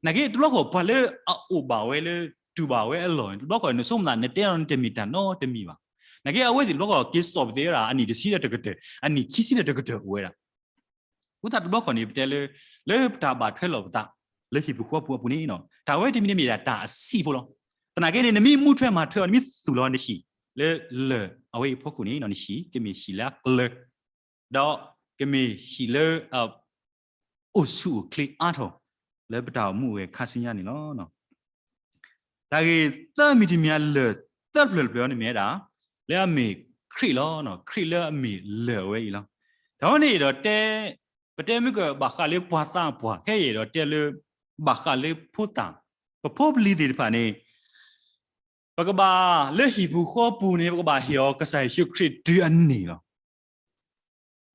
နာ်က့တဘျီဃီပှၤလၢအအိၣ်ဘၣ်ဝဲလၢ တူၢ်ဘၣ်ဝဲအလီၢ်န့ၣ် တဘျီဃီနဆိကမိၣ်သး နတဲအီၤန့ၣ်တမ့ၢ်တၢ်နီတမံၤဘၣ်. နာ်က့အဝဲသ့ၣ်တဘျီဃီက့ၤစိာ်ပသ့ဝဲဒၣ် အနံၣ်တဆံဒီးတကတၢၢ် အနံၣ်ခံဆံဒီးတကတၢၢ်အိၣ်ဝဲဒၣ်. အဃိသတးတဘျီဃီန့ၣ် ပတဲလၢ လၢပတၢ်ဘၣ်ထွဲလိာ်ပသး လၢဟံၣ်ပူၤဃီပူၤအပူၤန့ၣ် တၢ်ဝဲတမံၤန့ၣ်မ့ၢ်ဒၣ်တၢ်အဆံးဖိလီၤ. သနာ်က့န့ၣ် နမ့ၢ်မူထွဲမၤထွဲအီၤ နမ့ၢ်သူၣ်လီၤနဟံၣ် လၢလၢၢ်အဝဲအံၤအဖီခိၣ်န့ၣ် နဟံၣ်ကမ့ၢ်ဟံၣ်လၢအကျၢၤ ဒီးကမ့ၢ်ဟံၣ်လၢ အိၣ်ဆူၣ်အိၣ်ချ့အါထီၣ် လၢပတၢ်အိၣ်မူအိၣ်ဂဲၤခါဆူညါန့ၣ်လီၤ. တၢ်ဂ့ၢ်သၢမံၤတမံၤအလၢၢ်သၢဖျၢၣ်တဖျၢၣ်န့ၣ်မ့ၢ်ဝဲဒၣ် လၢအမ့ၢ်ခရံာ်လီၤ. ခရံာ်လၢအမ့ၢ်လၢၢ်အဝဲအံၤလီၤ. တၢ်ဝဲန့ၣ်ဒီးတဲ ပတဲမ့ၢ်ကဘၣ်ဃးလၢပှၤသးပှၢ် ခဲအံၤဒီးတဲလၢ ဘၣ်ဃးလၢဖိသၣ် ပဖိပလံၤသ့ၣ်တဖၣ်န့ၣ် ပကဘၣ်လၢဟံၣ်ပူၤဃီပူၤန့ၣ် ပကဘၣ်ဟ့ၣ်အီၤကစၢ်ယ့ၣ်ၡူးခရံာ်တုၤအန့ၣ်လီၤ.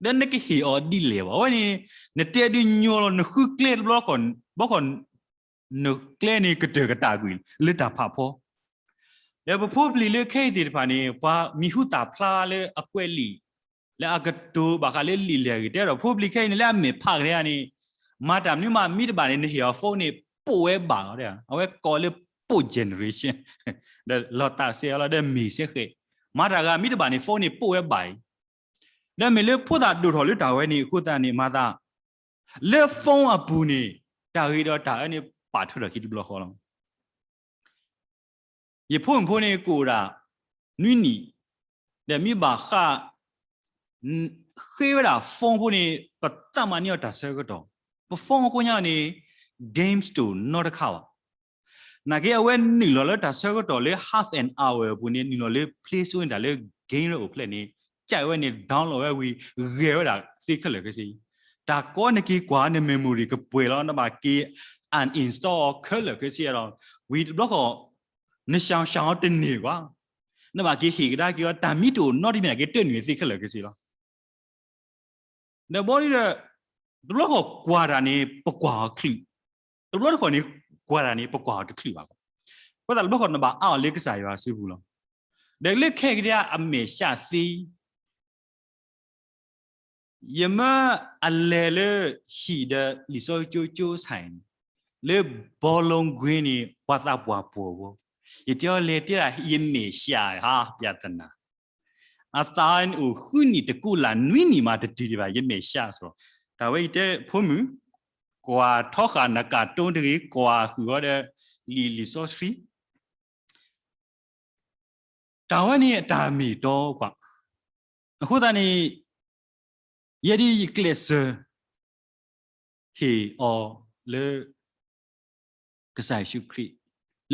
ဒီးနကဟ့ၣ်အီၤဒ်လဲၣ်ဘၣ်. အဝဲန့ၣ် နတဲဒုးညိလီၤ နဃုကျဲတဘျီဃီ ဘျီဃီ နကျဲန့ၣ်ကတၢၢ်ကတၢၢ်ကွံာ် လၢတၢ်ဖးဖီ ဒီးပဖိပလံၤလၢခဲအံၤသ့ၣ်တဖၣ်န့ၣ် ပှၤမံၤဟူသၣ်ဖျါလၢအကွဲးလံာ် လၢအကတိၤဘၣ်ဃးလၢလံာ်လဲၢ်ဂ့ၢ် တဲဒီးဖိပလံၤခဲအံၤန့ၣ် လၢအမဲာ်ဖးကဒါန့ၣ် မၤတၢ်မနုၤမးမ့ၢ်တဘၣ်န့ၣ် နဟ့ၣ်အီၤ phone န့ၣ် ပိာ်ဝဲဘၣ်လီၤ. အဝဲကိးလၢပိာ် generation ဒီးလီၤသးစဲအီၤလီၤ ဒီးမ့ၢ်စဲဃဲး မၤတၢ်ဂၤမ့ၢ်တဘၣ်န့ၣ် phone န့ၣ် ပိာ်ဝဲဘၣ်အံၤ ဒီးမ့ၢ်လၢဖိသၣ်ဒိၣ်ထီၣ်လၢတၢ်ဝဲန့ၣ် အဃိသတးန့ၣ် မၤသး လၢ phone အပူၤန့ၣ် တၢ်ဂ့ၤဒီးတၢ်အၢန့ၣ် ပာ်ထွဲထီၣ်ခံတဘျီဃီလီၤ. ယဖိမုၣ်ဖိန့ၣ် ကအိၣ်ဒၣ် နွံနံၣ် ဒီးမ့ၢ်ဘၣ်ဃး ဃ့ဝဲဒၣ် phone ဖိန့ၣ် ပသးမၤန့ၢ်အီၤတၢ်ဆၢကတီၢ် ပ phone အကိညါန့ၣ် games တအိၣ်နီတခါဘၣ်. နာ်က့အဝဲနုာ်လီၤလၢတၢ်ဆၢကတီၢ်လၢ half an hour အပူၤန့ၣ် နုာ်လီၤလၢ Play Store န့ၣ် တၢ်လၢ game လၢအိၣ်ဖျဲၣ်န့ၣ် ကဲဝဲန့ၣ် download ဝဲဝံၤ ဂဲၤဝဲဒၣ်သ့ခဲလၢာ်ခဲဆ့. တၢ်ကိးနက့ၤကွၢ် န memory ကပှဲၤလီၤ နဘၣ်က့ၤ uninstall အီၤခဲလၢာ်ခဲဆ့ဒီး ဝံၤတဘျီဃီ န ရှောင်ရှောင် အီၤတန့ၢ်ကွၢ် နဘၣ်က့ၤဟ့ၣ်ကဒါက့ၤအီၤ တၢ်မ့ၢ်တအိၣ်နီတမံၤန့ၣ် က့ၤတၢၢ်နုာ်သ့ခဲလၢာ်ခဲဆ့လီၤ. ဒီးဘီဒ်ဒီး တဘျီဃီကွၢ်တၢ်န့ၣ် ပကွၢ်အီၤချုး, တဘျီတခီၣ်န့ၣ် ကွၢ်တၢ်န့ၣ် ပကွၢ်အီၤတချုးဘၣ်. အဃိသတးတဘျီဃီနဘၣ်အါအီၤလၢကစၢ်ယွၤစုပူၤလီၤ. ဒီးလၢခဲကဒံး အမဲာ်ဆှးသ့ ယမၢအလဲၤလၢဟံၣ်ဒီးလံာ်စီဆှံကၠိကၠိဆၣ်န့ၣ်, လၢ ဘောလုံးကွင်း န့ၣ် ပှၤသးပှၢ်ပှီၢ်ဝဲ, ယတဲအီၤလဲၤတဲဒၣ် ယမဲာ်ဆှးဧါ ပြဿနာ, အသးအိၣ်ဃုနံၣ်တကူးလၢနွံနံၣ်မးတတုၤဒံးဘၣ် ယမဲာ်ဆှးစ့ၢ်, တၢ်ဝဲအံၤတဲဖိမုၣ်, ကွၢ်ထီဃာ်နကၤတိတဂ့ၤ ကွၢ်ဃုာ်ဝဲဒီး လံာ်လံာ်စီဆှံ တၢ်ဝဲန့ၣ်အတၢ်မ့ၢ်တီကွၢ်. အဃိသတးန့ၣ် ယဲဒ်ယကျဲးစၢး ဟ့ၣ်အီၤလၢ ကစၢ်ယ့ၣ်ၡူးခရံာ်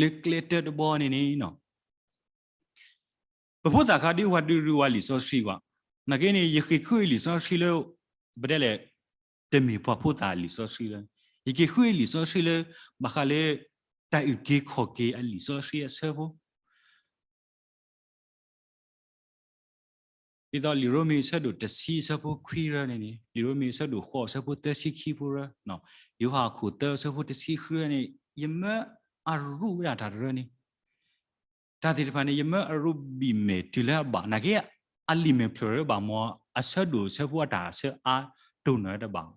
လၢကျဲတၢတဘီန့ၣ်န့ၣ်, ပဖိသၣ်ခါဒုးဝဲဒုးရူဝဲလံာ်စီဆှံကွၢ်, နာ်က့န့ၣ် ယက့ၤဃုအံၤလံာ်စီဆှံလၢ ပတဲလဲၣ် တမ့ၢ်ပှၤဖိသၣ်အလံာ်စီဆှံလၢ, ယက့ၤဃုအံၤလံာ်စီဆှံလၢ ဘၣ်ဃးလၢ တၢ်အုၣ်က့ၤခီၣ်က့ၤအလံာ်စီဆှံအဆၢဖိ ဒ်သိးလံာ်ရိမ့ၤအဆၢဒိၣ်တဆံအဆၢဖိခွံရၢန့ၣ်န့ၣ်, လံာ်ရိမ့ၤအဆၢဒိၣ်ဃိးအဆၢဖိသၢဆံခံဖိရၢ, ယိၤဟၣ်အခိၣ်သၢအဆၢဖိတဆံဃုရၢန့ၣ်, ယမၢအရူဝဲဒၣ်တၢ်တရၢန့ၣ်, တၢ်သ့ၣ်တဖၣ်န့ၣ် ယမၢအရူဘံၣ်မဲာ်တုၤလၢအဘၣ်, နာ်က့ အလံာ်မဲာ်ဖျၢၣ်ရၢဘၣ်မ့ၢ် အဆၢဒိၣ်အဆၢဖိအတၢ်ဆၢအါတိၢ်နီၣ်တဘၣ်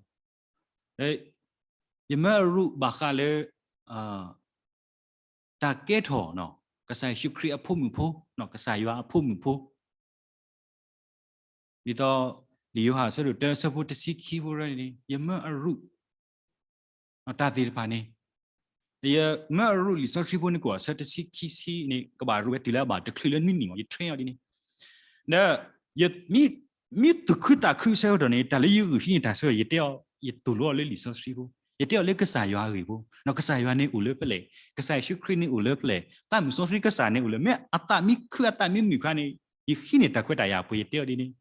ယမၢအရူဘၣ်ဃးလၢ တၢ်ကဲထီၣ် ကစၢ်ယ့ၣ်ၡူးခရံာ်အဖိမုၣ်ဖိ, ကစၢ်ယွၤအဖိမုၣ်ဖိ, ဒ်သိး လံာ်ယိၤဟၣ်အဆၢဒိၣ်တၢအဆၢဖိတဆံခံဖိရၢန့ၣ် ယမၢအရူ တၢ်သ့ၣ်တဖၣ်န့ၣ်, ယမၢအရူလံာ်စီဆှံဖိန့ၣ် ကအိၣ်အဆၢတဆံခံဆံန့ၣ် ကဘၣ်ရူဝဲတုၤလၢအဘၣ်တချုးလၢနွံနံၣ်မး ယ train အီၤဒ်န့ၣ်, ဒီး မ့ၢ်သူၣ်ခုသးခုအဆၢကတီၢ်န့ၣ် တၢ်လၢယဂုာ်ဟံးန့ၢ်တၢ်ဆၢကတီၢ် ယတဲအီၤ ယတူၢ်လိာ်အီၤလၢလံာ်စီဆှံဖိ, ယတဲအီၤလၢကစၢ်ယွၤအဂ့ၢ်ဖိ, ကစၢ်ယွၤန့ၣ်အိၣ်လၢဖဲလဲၣ်, ကစၢ်ယ့ၣ်ၡူးခရံာ်န့ၣ်အိၣ်လၢဖဲလဲၣ်, သးမုၣ်စီဆှံကစၢ်န့ၣ်အိၣ်လၢ, မ့ၢ်အသးမ့ၢ်ခုအသးမ့ၢ်မုာ်ခါန့ၣ် ယဟံးန့ၢ်တၢ်ခွဲးတၢ်ယာ်အပှ့ၤ ယတဲအီၤဒ်န့ၣ်,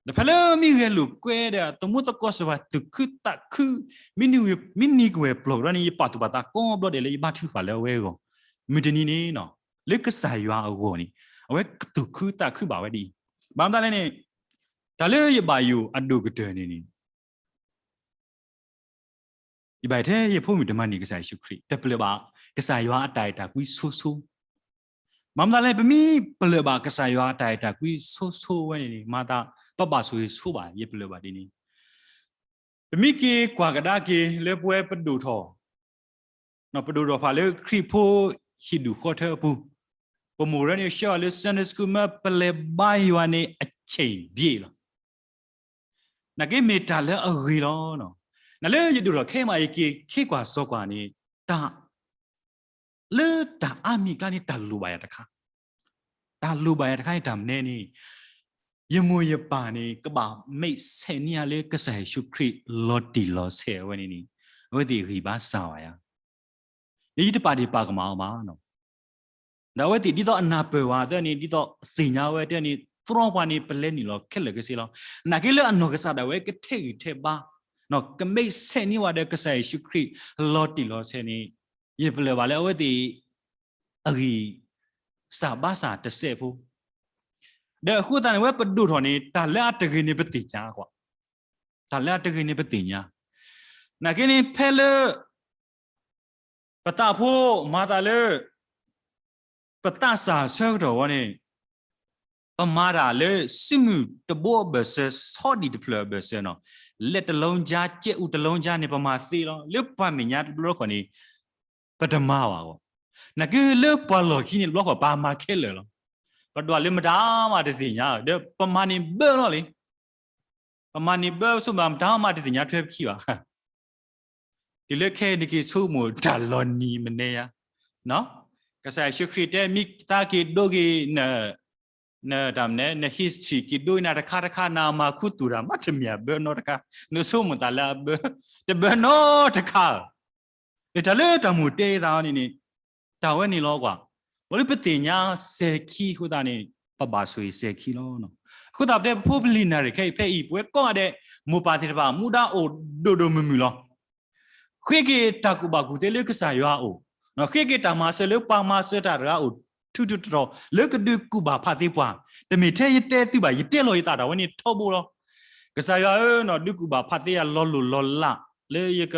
ဒီးဖဲလၢမ့ၢ်ဂဲၤလိာ်ကွဲဒီး သမူသကိးစီၤပၤသူၣ်ခုသးခု, မ့ၢ်နံၤကဝဲၤပျီၢ်ကဒီးန့ၣ် ယပာ်သူၣ်ပာ်သးကိးဘျီဒဲးလၢ ယဘါထုကဖၣ်လၢအဝဲအဂီၢ်, မုၢ်တနံၤန့ၣ် လၢကစၢ်ယွၤအဂီၢ်န့ၣ် အဝဲသူၣ်ခုသးခုဘၣ်ဝဲဒ်အံၤ, ဘၣ်မနုၤလဲၣ်န့ၣ်, တၢ်လၢယဘၣ်ယိၣ်အဒိၣ်ကတၢၢ်န့ၣ်န့ၣ် ယဘၣ်ထဲယဖိမုၣ်တမၤန့ၢ်ကစၢ်ယ့ၣ်ၡူးခရံာ် တပလၢၢ်ဘၣ်ကစၢ်ယွၤအတၢ်အဲၣ်တၢ်ကွံဆိဆိ, ဘၣ်မနုၤလဲၣ် ပမ့ၢ်ပလၢၢ်ဘၣ်ကစၢ်ယွၤအတၢ်အဲၣ်တၢ်ကွံဆိဆိဝဲန့ၣ်န့ၣ် မၤသး ပဘၣ်ဆိၣ်ဂ့ၤဆိဘၣ် ယပလၢၢ်ဘၣ်ဒ်န့ၣ်, ပမ့ၢ်က့ၤကွၢ်ကဒါက့ၤလၢပဝဲပဒိၣ်ထီၣ် ပဒိၣ်ထီၣ်ဖးလၢခရံာ်ဖိဟံၣ်ဒူၣ်ဃီထၢအပူၤ, ပမိၢ်ရၢန့ၣ်ဆှၢအီၤလၢ Sunday School မ့ၢ်ပလဲၤဘါယွၤန့ၣ်အဆ့ၣ်ဘ့ၣ်လီၤ. နာ်က့မ့ၢ်တၢ်လၢအဂ့ၤလီၤ. နာ်လၢယဒိၣ်ထီၣ်ခဲအံၤမး ယက့ၤခ့ကွၢ်စီၤကွၢ်န့ၣ် တၢ် လၢတၢ်အါမံၤအကျါန့ၣ် တၢ်လိၣ်ဘၣ်ယၤတခါ, တၢ်လိၣ်ဘၣ်ယၤတခါန့ၣ်တၢ်မနုၤန့ၣ်, ယမိၢ်ယပၢ်န့ၣ် ကဘၣ်မ့ၢ်ဆဲးန့ၢ်ယၤလၢကစၢ်ယ့ၣ်ၡူးခရံာ်လီၤတံၢ်လီၤဆဲးဝဲန့ၣ်န့ၣ်, အဝဲသ့ၣ်ဂံၢ်ဘါစၢ်ဘၣ်ယၤ ယတပာ်ဒ့ၣ်ပာ်ကမၣ်အီၤဘၣ်. ဒီးအဝဲသ့ၣ်ဒ်သိးအနၢ်ပၢၢ်ဝဲသ့ၣ်န့ၣ် ဒ်သိးသ့ၣ်ညါဝဲသ့ၣ်န့ၣ် သြီပှၤန့ၣ် ပလဲၤနုာ်လီၤခဲလၢာ်ခဲဆ့လီၤ. နာ်က့လၢအနီၢ်ကစၢ်ဒၣ်ဝဲကထဲးဂံၢ်ထဲးဘါ, ကမ့ၢ်ဆဲးန့ၢ်ဝဲဒီးကစၢ်ယ့ၣ်ၡူးခရံာ်လီၤတံၢ်လီၤဆဲးန့ၣ်, ယပလၢၢ်ဘၣ်လၢအဝဲသ့ၣ် အဂံၢ်စၢ်ဘါစၢ်တစဲးဖိ, ဒီးအဃိသတးန့ၣ် အဝဲပဒိၣ်ထီၣ်န့ၣ် တၢ်လၢအတဂ့ၤန့ၣ်ပသ့ၣ်ညါကွၢ်, တၢ်လၢအတဂ့ၤန့ၣ်ပသ့ၣ်ညါ, နာ်က့န့ၣ် ဖဲလၢ ပသးဖိမၤသးလၢ ပသးစၢ်ဆၢကတီၢ်ဝဲန့ၣ်, ပမၤတၢ်လၢစုမုၢ်တဘိအဘၢၣ်စၢၤ ဆီဒံၣ်တဖျၢၣ်အဘၢၣ်စၢၤနီၤ, လက်တစ်လုံးခြား ကြက်ဥတစ်လုံးခြားန့ၣ် ပမၤသ့လီၤ. လၢပှၤမဲာ်ညါတဘျီဃီန့ၣ် ပတမၤဘၣ်အဂီၢ်, နာ်က့လၢပှၤလီၢ်ခံန့ၣ်တဘျီဃီ ပမၤခဲလၢာ်လီၤ. ပဒွးလၢမတၤမးတသ့ၣ်ညါ, ဒီးပမၤန့ၢ်ဘၢလီၤလံ ပမၤန့ၢ်ဘၢဆိမး မတၤမးတသ့ၣ်ညါထွဲပခံဘၣ်. တုၤလၢခဲအံၤန့ၣ်က့ၤဆိကမိၣ်တၢ်လီၤနံၤမနဲယါ, ကစၢ်ယ့ၣ်ၡူးခရံာ်တဲ မ့ၢ်သးက့ၤဒိက့ၤ နတၢ်မနုၤ န history က့ၤဒိက့ၤနၤတခါတခါ နမၤခူသူၣ်တၢ် မ့တမ့ၢ်အဘၢနီတခါ, နဆိကမိၣ်သးလၢအဘၢ, တဘၢနီတခါဧၢ. တၢ်လၢတၢ်မိၣ်တဲသးန့ၣ်န့ၣ် တၢ်ဝဲန့ၣ်လီၤကွၢ်. ဘၣ်လၢပသ့ၣ်ညါစဲၤခံအဃိသတးန့ၣ် ပဘၣ်ဆိၣ်ဂ့ၤစဲၤခံလီၤ. အဃိသတးပတဲပဖိပလံၤနၢ်ရံၣ်ခဲအံၤဖဲအံၤ ပဝဲကိးဂၤဒဲး မိၢ်ပၢ်သ့ၣ်တဖၣ် မူဒါအိၣ်ဒိၣ်ဒိၣ်မုၢ်မုၢ်လီၤ. ဃ့က့ၤတၢ်ကူၣ်ဘၣ်ကူၣ်သ့လၢကစၢ်ယွၤအအိၣ်, ဃ့က့ၤတၢ်မၤစၢၤလၢပှၤမၤစၢၤတၢ်တဂၤအအိၣ် ထူးထူးတီၤတီၤ လၢကဒုးကူၣ်ဘၣ်ဖးသ့ပှၤ, တမ့ၢ်ထဲယတဲသုဘၣ် ယတဲလီၤယသးတၢ်ဝဲန့ၣ်ထီဘိလီၤ. ကစၢ်ယွၤဧၢ, ဒုးကူၣ်ဘၣ်ဖးသ့ယၤလီၤလိၢ်လီၤလး လၢယက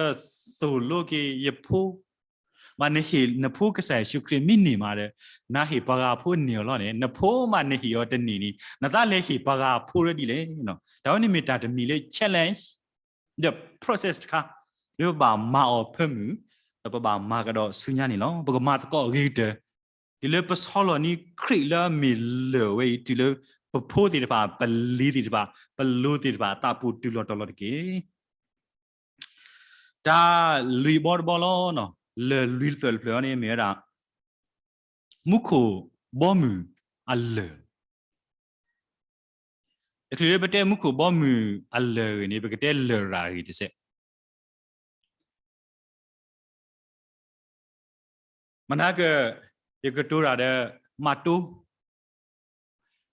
သိၣ်လိက့ၤယဖိ, ဘၣ်နဟ့ၣ်နဖိကစၢ်ယ့ၣ်ၡူးခရံာ်မ့ၢ်န့ၢ်မးဒီး နဟ့ၣ်ပှၤဂၤဖိန့ၢ်အီၤလီၤန့ၣ်, နဖိမးနဟ့ၣ်အီၤတန့ၢ်န့ၣ် နသးလဲၤဟ့ၣ်ပှၤဂၤဖိဒ်လဲၣ်. တၢ်ဝဲန့ၣ်မ့ၢ်တၢ်တမံၤလၢ challenge ဒီး process တခါ လၢပဘၣ်မၤအီၤဖၢမုၢ်, ဒီးပဘၣ်မၤကဒီးဆူညါန့ၣ်လီၤ. ပကမၤသကိးအဂ့ၤကတၢၢ် တုၤလၢပဆီလီၤန့ၢ်ခရံာ်လၢအမ့ၢ်လၢၢ်ဝဲအံၤ, တုၤလၢပဖိသ့ၣ်တဖၣ်, ပလံၤသ့ၣ်တဖၣ်, ပလိၤသ့ၣ်တဖၣ်အသးပူၤတုၤလီၤတီၤလီၤတက့ၢ်. တၢ်လွံၢ်ဘီတဘီလီၤ, လၢၢ်လွံၢ်တဖျၢၣ်တဖျၢၣ်န့ၣ်မ့ၢ်ဝဲဒၣ် မူခိၣ်ဘီမုၢ်အလၢၢ်. တချုးလၢပတဲမူခိၣ်ဘီမုၢ်အလၢၢ်အဂ့ၢ်န့ၣ် ပကတဲလၢၢ်ရၤအဂ့ၢ်တစဲး မနၤက ယကတိၤတၢ်ဒီး မၤတိ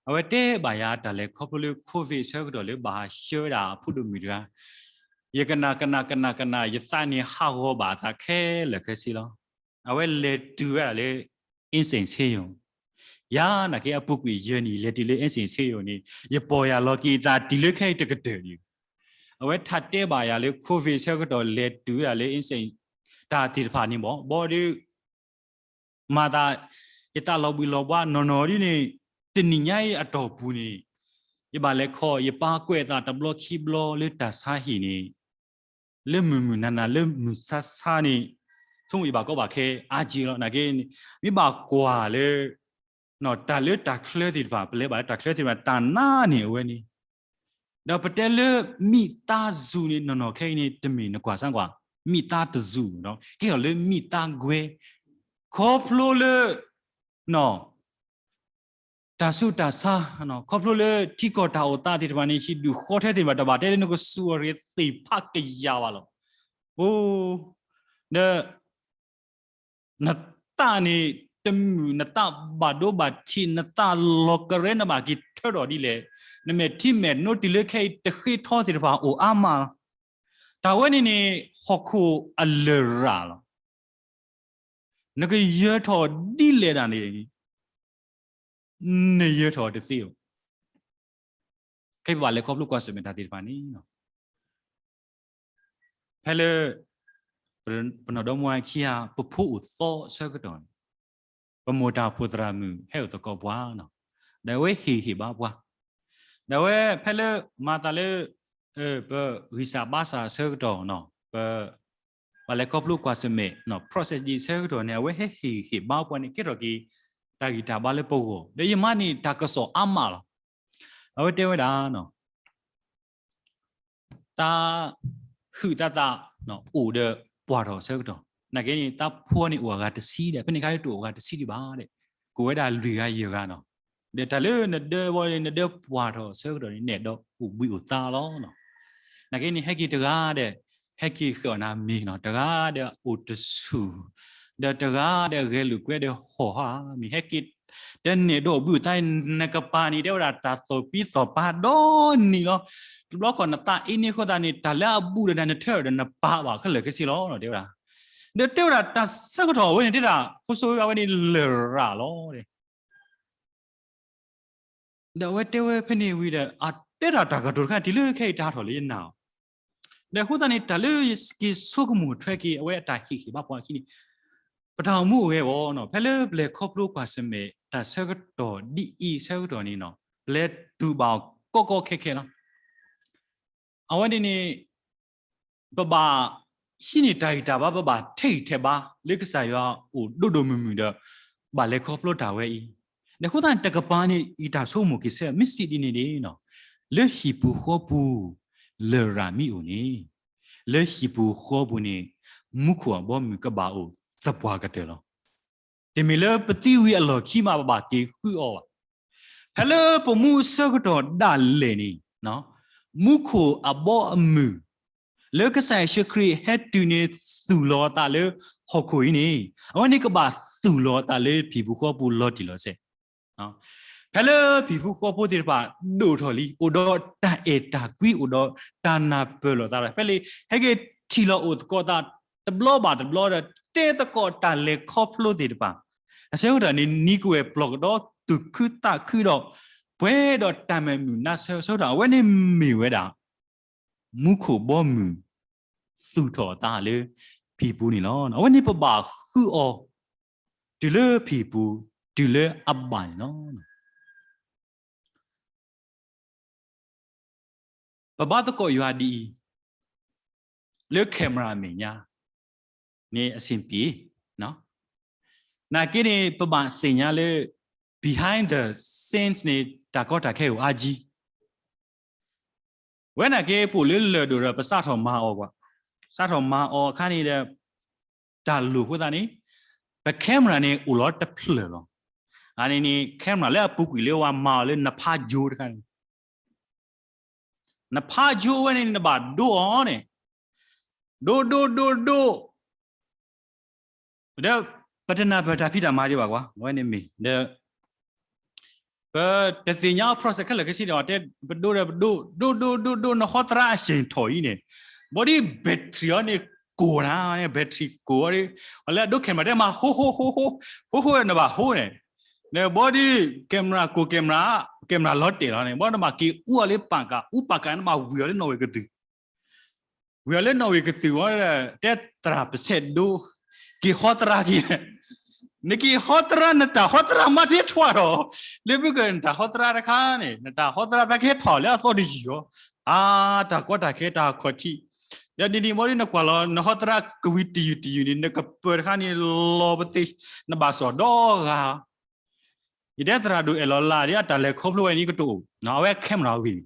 အဝဲတဲဘၣ်ယၤတၢ်လဲၤခီဖျိလၢ COVID ဆၢကတီၢ်လၢဘၣ်ဟးဆှၢဝဲဒၣ်အဖိဒိၣ်မုၣ်တဂၤ, ယကနၣ်ကနၣ်ကနၣ်ကနၣ် ယသးန့ၣ်ဟးဂီၤဘၣ်အသးခဲလၢာ်ခဲဆ့လီၤ. အဝဲလဲၤတုၤဝဲဒၣ်လၢ အင်းစိန်ဆေးရုံ, ယၤနာ်က့အပူၤကွံာ်ယဲၢ်နံၣ် လဲၤတုၤလၢ အင်းစိန်ဆေးရုံန့ၣ် ယပီၢ်ယၢ်လီၤက့ၤအသးတုၤလၢခဲအံၤတကတၢၢ်ဒံး. အဝဲထးတဲဘၣ်ယၤလၢ COVID ဆၢကတီၢ်လဲၤတုၤဝဲဒၣ်လၢ အင်းစိန် တၢ်သ့ၣ်တဖၣ်န့ၣ်ဘၣ်, ဘီဒီး မၤသး ယသးလီၤဘှံးလီၤဘှါနီၢ်နီၢ်ဒ်န့ၣ်, တနံၤညါအံၤအတီၢ်ပူၤန့ၣ် ယဘၣ်လဲၤခီ ယပၢ်ကွဲးအသးတဘျီခံဘျီလၢတၢ်ဆါဟံၣ်န့ၣ်, လၢမုၢ်မုၢ်နၤနၤလၢမုၢ်ဆါဆါန့ၣ်, ဆိကမိၣ်ယဘၣ်ကီဘၣ်ခဲအါက့လီၤ. နာ်က့ မ့ၢ်ဘၣ်ကွၢ်လၢ တၢ်လၢတၢ်ချၢသ့ၣ်တဖၣ်, ပလဲၤဘၣ်လၢတၢ်ချၢသ့ၣ်တဖၣ် တၢ်နါန့ၣ်အဝဲန့ၣ်, ဒီးပတဲလၢ မိသားစု န့ၣ် နီၢ်နီၢ်ခဲအံၤန့ၣ် တမ့ၢ်နကွၢ်စၢ်ကွၢ် မိသားစု ကဲထီၣ်လၢ မိသားခွဲ, ခီဖျိလၢ တၢ်ဆူးတၢ်ဆါ, ခီဖျိလၢထံကီၢ်တၢ်အိၣ်သးသ့ၣ်တဖၣ်န့ၣ် ဟံၣ်ဒူၣ်ဃီထဲသ့ၣ်တဖၣ် တဘၣ်တဲလၢနကစူၢ်အီၤရ့သ့ၣ်ဖးကယၤဘၣ်လီၤ. အိ, ဒီး နသးန့ၣ် တမုာ် နသးဘၣ်ဒိဘၣ်ထံး နသးလီၤကရဲ နဘၣ်က့ၤထၢထီၣ်ဒ်လဲၣ်, နမဲာ်ထံမဲာ်နိတုၤလၢခဲအံၤတဃ့ထီသ့ၣ်တဖၣ်အိၣ်အါမးလီၤ. တၢ်ဝဲန့ၣ်န့ၣ် ဟီၣ်ခိၣ်အလၢၢ်ရၤလီၤ. နကယၢၤထီၣ်ဒ်လဲၣ်ဒၣ်န့ၣ် နယၢၤထီၣ်တသ့ဘၣ်. ခဲအံၤပဘၣ်လဲၤခီဖျိကွၢ်ဆၢၣ်မဲာ်တၢ်သ့ၣ်တဖၣ်န့ၣ် ဖဲလၢ ပနီၢ်ဒီမါဝၤခံဂၤ ပဖိအိၣ်သီဆၢကတီၢ်န့ၣ် ပမိၢ်တၢ်ဖိသရၣ်မုၣ်ဟဲအိၣ်သကိးပှၤ, ဒီးအဝဲဟ့ၣ်ဟ့ၣ်ဘါပှၤ, ဒီးအဝဲဖဲလၢမၤသးလၢ ပဂံၢ်စၢ်ဘါစၢ်ဆၢကတီၢ်န့ၣ် ပ ပလဲၤခီဖျိကွၢ်ဆၢၣ်မဲာ် process ဒ်ဆၢကတီၢ်န့ၣ် အဝဲဟဲဟ့ၣ်ဟ့ၣ်ဘါပှၤန့ၣ် ကဲထီၣ်က့ၤ တၢ်ဂံၢ်တၢ်ဘါလၢပဂီၢ်, ဒီးယမါန့ၣ်တၢ်ကစီၣ်အါမးလီၤ. အဝဲတဲဝဲဒၣ် သးဟုၣ်သးသး အိၣ်ဒီးပှၢ်ထီၣ်ဆၢကတီၢ်, နာ်က့န့ၣ် သးဖိန့ၣ်အိၣ်အဂၤတဆံဒီး ဖဲန့ၣ်ခါတအိၣ်အဂၤတဆံဒံးဘၣ်ဒီး ကိးဝဲဒၣ်လွံၢ်ဂၤယဲၢ်ဂၤန့ၣ်, ဒီးတၢ်လၢနဒၢဝဲန့ၣ် နဒၢပှၢ်ထီၣ်ဆၢကတီၢ်န့ၣ် နဲၣ်ဒီးအိၣ်ဘှံးအိၣ်သါလီၤ. နာ်က့န့ၣ် ဟဲက့ၤတဂၤဒီး ဟဲက့ၤဃုာ်အီၣ်နၤမ့ၤန့ၣ်, တဂၤဒီးအိၣ်တဆူၣ်, ဒီးတဂၤဒီးဂဲၤလိာ်ကွဲဒီးဟီၣ်ဟါမ့ၤ ဟဲက့ၤ တၢ်နဲၣ်ဒီးအိၣ်ဘှံးအိၣ်သါန့ၣ် နကပၤန့ၣ် တဲဝဲဒၣ်တၢ်သီၣ်ပံသီၣ်ပၤဒီနံၤလီၤ. တဘျီဃီနသးအ့န့ၢ်ဃီသးန့ၣ် တၢ်လၢအဘူးဒီးနၤ နထၢဒီးနပာ်ဘၣ်ခဲလၢာ်ခဲဆ့လီၤ တဲဝဲဒၣ်. ဒီးတဲဝဲဒၣ်တၢ်ဆၢကတီၢ်အဝဲန့ၣ် တဲဒၣ်ဖိစိဝဲအဝဲန့ၣ်လၢၢ်ရၤလီၤ. ဒီးအဝဲတဲဝဲဖဲန့ၣ်ဝံၤဒီး အတဲဒၣ်တၢ်ကတိၤတခါ တုၤလၢခဲအံၤတၢ်ဟးထီၣ်လၢယနၢ်အီၤ, ဒီးအဃိသတးန့ၣ် တၢ်လၢယက့ၤဆိကမိၣ်ထွဲက့ၤ အဝဲအတၢ်ဟ့ၣ်ဟ့ၣ်ဘါပှၤအခံန့ၣ် ပတၢ်အိၣ်မူအိၣ်ဂဲၤအဂီၢ်န့ၣ် ဖဲလၢပလဲၤခီဖျိကွၢ်ဆၢၣ်မဲာ် တၢ်ဆၢကတီၢ်ဒ်အံၤဆၢကတီၢ်န့ၣ် ပလဲၤတူၢ်ဘၣ်အီၤကီကီခဲခဲလီၤ. အဝဲန့ၣ်န့ၣ် ပဘၣ်ဟံးန့ၢ်တၢ်ဂံၢ်တၢ်ဘါ ပဘၣ်ထဲးဂံၢ်ထဲးဘါ လၢကစၢ်ယွၤအိၣ်ဒိၣ်ဒိၣ်မုၢ်မုၢ်ဒီး ဘၣ်လဲၤခီဖျိတၢ်ဝဲအံၤ, ဒီးအဃိသတးန့ၣ် တကပၤန့ၣ် ယတၢ်ဆိကမိၣ်က့ၤဆၢ မ့ၢ်စံးဒ်န့ၣ်န့ၣ် လၢဟံၣ်ပူၤဃီပူၤ လၢၢ်ရၤမ့ၢ်အိၣ်န့ၣ် လၢဟံၣ်ပူၤဃီပူၤန့ၣ် မူခိၣ်အဘီမုၢ်ကဘၣ်အိၣ်သပှၢ်ကတၢၢ်လီၤ. တမ့ၢ်လၢပသံဝံၤအလီၢ်ခံမး ပဘၣ်က့ၤဃုအီၤဘၣ်. ဖဲလၢပမူအဆၢကတီၢ်ဒၣ်လဲာ်န့ၣ် မူခိၣ်အဘီအမုၢ် လၢကစၢ်ယ့ၣ်ၡူးခရံာ်ဟဲတုၤန့ၣ် သူၣ်လီၤအသးလၢဟီၣ်ခိၣ်အံၤန့ၣ် အဝဲန့ၣ်ကဘၣ်သူၣ်လီၤအသးလၢဟံၣ်ပူၤဃီပူၤလီၤတံၢ်လီၤဆဲး ဖဲလၢဟံၣ်ဖိဃီဖိသ့ၣ်တဖၣ် ဒိၣ်ထီၣ်လံ အိၣ်ဒီးတၢ်အဲၣ်တၢ်ကွံ အိၣ်ဒီးတၢ်နၢ်ပၢၢ်လိာ်သးဒီး ဖဲလၢ ဟဲက့ၤထံၣ်လီၤအိၣ်သကိးသး တဘျီဘၣ်တဘျီဒီး တဲသကိးတၢ်လဲၤခီဖျိသ့ၣ်တဖၣ် အဆၢကတီၢ်န့ၣ် နံၤကဝဲၢ်ပျီၢ်ကဒီး သူၣ်ခုသးခုဒီး ပှဲၤဒီးတၢ်မဲာ်မုာ်နါဆၢ ဆၢကတီၢ် အဝဲန့ၣ်မ့ၢ်ဝဲဒၣ် မူခိၣ်ဘီမုၢ် သူၣ်ထီၣ်အသးလၢဖံးပူၤန့ၣ်လီၤ. အဝဲန့ၣ်ပဘၣ်ဃုအီၤ တုၤလၢဖံးပူၤ တုၤလၢအဘၣ်န့ၣ်လီၤ. ပဘါသကိးယွၤဒ်အံၤ လၢ camera အမဲာ်ညါ န့ၣ်အဆင်ပြေ, နာ်က့န့ၣ် ပဘၣ်သ့ၣ်ညါလၢ behind the scenes န့ၣ် တၢ်ကီတၢ်ခဲအိၣ်အါကံ ဝဲနာ်က့ ပအိၣ်လၢလၢၢ်ဒိၣ်ဒီး ပစးထီၣ်မၤအီၤကွၢ်, စးထီၣ်မၤအီၤအခါန့ၣ်ဒီး တၢ်လိၣ်အဃိသတးန့ၣ် ပ camera န့ၣ်အိၣ်လီၤတဖျၢၣ်လီၤ. အန့ၣ်န့ၣ် camera လၢအပူၤကွံာ်လၢပှၤမၤအီၤလၢနဖးယိတခါန့ၣ် နဖးယိဝဲန့ၣ် နဘၣ်ဒိအီၤန့ၣ် ဒိဒိဒိဒိ ဒီး ပတနၢ်ပၢၢ်တၢ်ဖံးတၢ်မၤဒံးဘၣ်ကွၢ်, အဝဲန့ၣ်မ့ၢ်ဒီး ပတသ့ၣ်ညါအ process ခဲလၢာ်ခဲဆ့ဒီး တဲပဒိဒီးပဒိ ဒိဒိဒိဒိ နဟီသရၣ်အဆ့ၣ်ထီၣ်အံၤန့ၣ် ဘီဒ် battery အီၤန့ၣ်ကိၢ်နၤန့ၣ် battery ကိၢ်အီၤဒီး အလၢအဒိ camera တဲမၤဟိဟိဟိဟိ ဟိဟိနဘၣ်ဟိန့ၣ် ဒီးဘီဒ် camera ကိၢ် camera camera လီၤတဲာ်လီၤန့ၣ် ဘီနဘၣ်က့ၤအူအီၤလၢပၣ်ကၣ် အူပၣ်ကၣ်နဘၣ်ဝံၤအီၤလၢနီၣ်ဝ့ၢ်ကသုၣ် ဝံၤအီၤလၢနီၣ်ဝ့ၢ်ကသုၣ်ဝဲ တဲသရၣ်ပဆဲးဒိ က့ၤဟီသရၣ်က့ၤ နက့ၤဟီသရၣ် နတၢ်ဟီသရၣ်မၤတဟဲထီၣ်ဒီး လၢမုၢ်ကနတၢ်ဟီသရၣ်တခါန့ၣ် နတၢ်ဟီသရၣ်သးကဟဲထီၣ်လၢအသီတယုၢ်အီၤ အါ တၢ်ကီတၢ်ခဲတၢ်ခီၣ်ထံး ဒီးနံၤနံၤဘီဒ်နကွၢ်လီၤ နဟီသရၣ်ကဝံၤတယုၢ်တယုၢ်န့ၣ် နကပၢၤတခါန့ၣ် လီၤပသ့ နဘၣ်စီၣ်ဒီဂၤ ယတဲသရၣ်ဒိၣ်အဲၣ်လီၤလၢ်ဒီးအတၢ်လဲၤခီဖျိဝဲန့ၣ်ကတအိၣ် အဝဲ camera ဂ့ၤ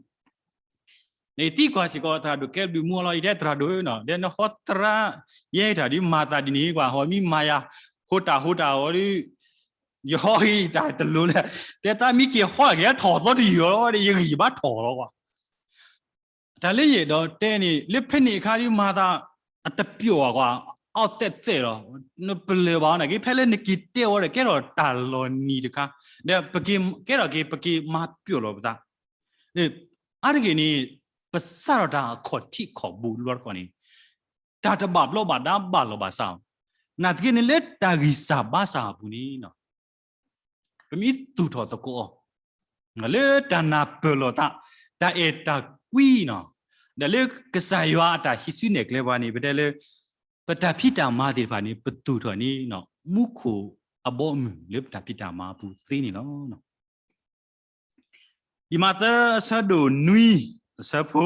နသံကွၢ်စ့ၢ်ကီးသရၣ်ဒိၣ်ကဲဘျုးမူအီၤလီၤ ယတဲသရၣ်ဒိၣ်ဧၢ ဒီးနဟီသရၣ် ယဲတၢ်ဒ်မၤသးဒ်န့ၣ်ကွၢ် ဟီမ့ၢ်မၤယၤ ဟိတၢ်ဟိတၢ်အီၤဒီး ယဟီအံၤတၢ်တလိၤလဲၣ် တဲသးမ့ၢ်က့ၤဟီက့ၤထီၣ်သီတယုၢ်အီၤလီၤ ယဂံၢ်ယဘါထီၣ်လီၤကွၢ် တၢ်လၢယအဲၣ်ဒိးတဲန့ၣ် လၢဖဲန့ၣ်အခါဒ်မၤသး အတပျီၣ်ဘၣ်ကွၢ် အီၣ်သဲးသဲးလီၤ နပလၢၢ်ဘၣ်နာ်က့ ဖဲလၢနက့ၤတဲဝဲဒီး ကဲထီၣ်တၢ်လီၤနံၤတခါ ဒီးပက့ၤ ကဲထီၣ်က့ၤ ပက့ၤမၤပျီၣ်လီၤပသး အါတက့ၢ်န့ၣ် ပစးထီၣ်တၢ်အခီၣ်ထံးခီၣ်ဘိလီၤတခီန့ၣ် တၢ်တဘၣ်ဘျီဘၣ်ဒါဘၣ်လီၤဘၣ်စး နာ်သက့န့ၣ်လၢတၢ်ဂံၢ်စၢ်ဘါစၢ်အပူၤန့ၣ် ပမ့ၢ်သူၣ်ထီၣ်သကိးအီၤ လၢတၢ်နၢ်ပၢၢ်လိာ်သး တၢ်အဲၣ်တၢ်ကွံနီၤ ဒီးလၢကစၢ်ယွၤအတၢ်ဟံးစုနဲၣ်ကျဲပှၤန့ၣ် ပတဲလၢ ပတၢ်ဖံးတၢ်မၤသ့ၣ်တဖၣ်န့ၣ် ပသူၣ်ထီၣ်န့ၣ် မူခိၣ်အဘီအမုၢ်လၢပတၢ်ဖံးတၢ်မၤအပူၤသ့န့ၣ်လီၤ. လံာ်မးသဲအဆၢဒိၣ်နွံ အဆၢဖိ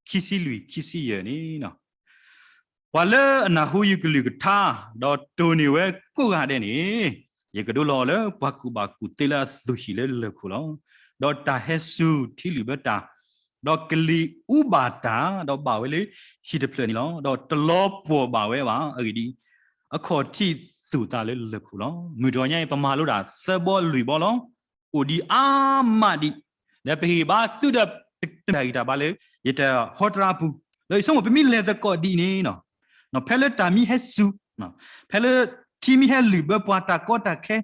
ခံဆံလွံၢ် ခံဆံယဲၢ်န့ၣ် ပှၤလၢအနၢ်ဟူယကလုၢ်ကထါ ဒီးတိၢ်န့ၢ်ဝဲကိးဂၤဒဲးန့ၣ် ယကဒိလီၤအီၤလၢပှၤကူၣ်ဘၣ်ကူၣ်သ့လၢအသူၣ်ဟံၣ်လၢလၢၢ်ခိၣ်လီၤ. ဒီးတၢ်ဟဲစူၤထံလုၢ်ဘၢတၢ်, ဒီးကလံၤအူဘၣ်တၢ်, ဒီးဘၣ်ဝဲလၢဟံၣ်တဖျၢၣ်န့ၣ်လီၤ. ဒီးတလီၤပှီၢ်ဘၣ်ဝဲဘၣ်. အဂ့ၢ်ဒ်အံၤ, အခီၣ်ထံးသူၣ်သးလၢလၢၢ်ခိၣ်လီၤ. မုၢ်တဂီၤညါအံၤ ပမၤလိဒၣ်သၢဘီလွံၢ်ဘီလီၤ. အိၣ်ဒံးအါမးဒံး, ဒီးပဟ့ၣ်ဘါသုဒီး တၢ်ဂံၢ်တၢ်ဘါလၢ ယတၢ်ဟီတရါအပူၤ, ဒီးယဆိကမိၣ်ပမ့ၢ်လဲၤသကိးဒ်အံၤန့ၣ်, ဖဲလၢတၢ်မံဟဲစူၤ, ဖဲလၢထံမံဟဲလုၢ်ဘၢပှၤတၢ်ကီတၢ်ခဲ,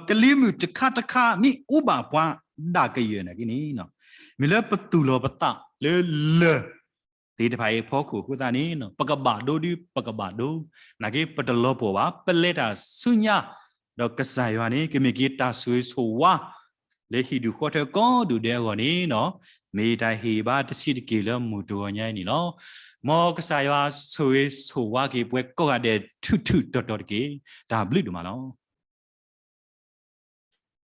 ကလံၤမုၢ်တခါတခါမ့ၢ်အူဘၣ်ပှၤဒၣ်ကယၢၢ်နာ်က့န့ၣ်, မ့ၢ်လၢပသူၣ်လီၤပသးလၢလၢၢ်သ့ၣ်တဖၣ်အံၤအဖီခိၣ်အဃိသတးန့ၣ်, ပကဘၣ်ဒိဒုး ပကဘၣ်ဒိ, နာ်က့ပတလီၤပှီၢ်ဘၣ်, ပလဲၤတၢ်ဆူညါ, ဒီးကစၢ်ယွၤန့ၣ် ကမ့ၢ်က့ၤတၢ်ဆိၣ်ဂ့ၤဆိၣ်ဝါ လၢဟံၣ်ဒူၣ်ဃီထၢကီၢ်ဒူၣ်ဒဲးအဂီၢ်န့ၣ်, မ့ၢ်တၢ်ဟ့ၣ်ဘါတဆံးတက့ၢ်လၢမုၢ်တဂီၤညါအံၤန့ၣ်လီၤ. မ်ကစၢ်ယွၤဆိၣ်ဂ့ၤဆိၣ်ဝါက့ၤပှၤကိးဂၤဒဲးထူးထူးတီၤတီၤတက့ၢ်. တၢ်ဘျုးဒိၣ်မးလီၤ.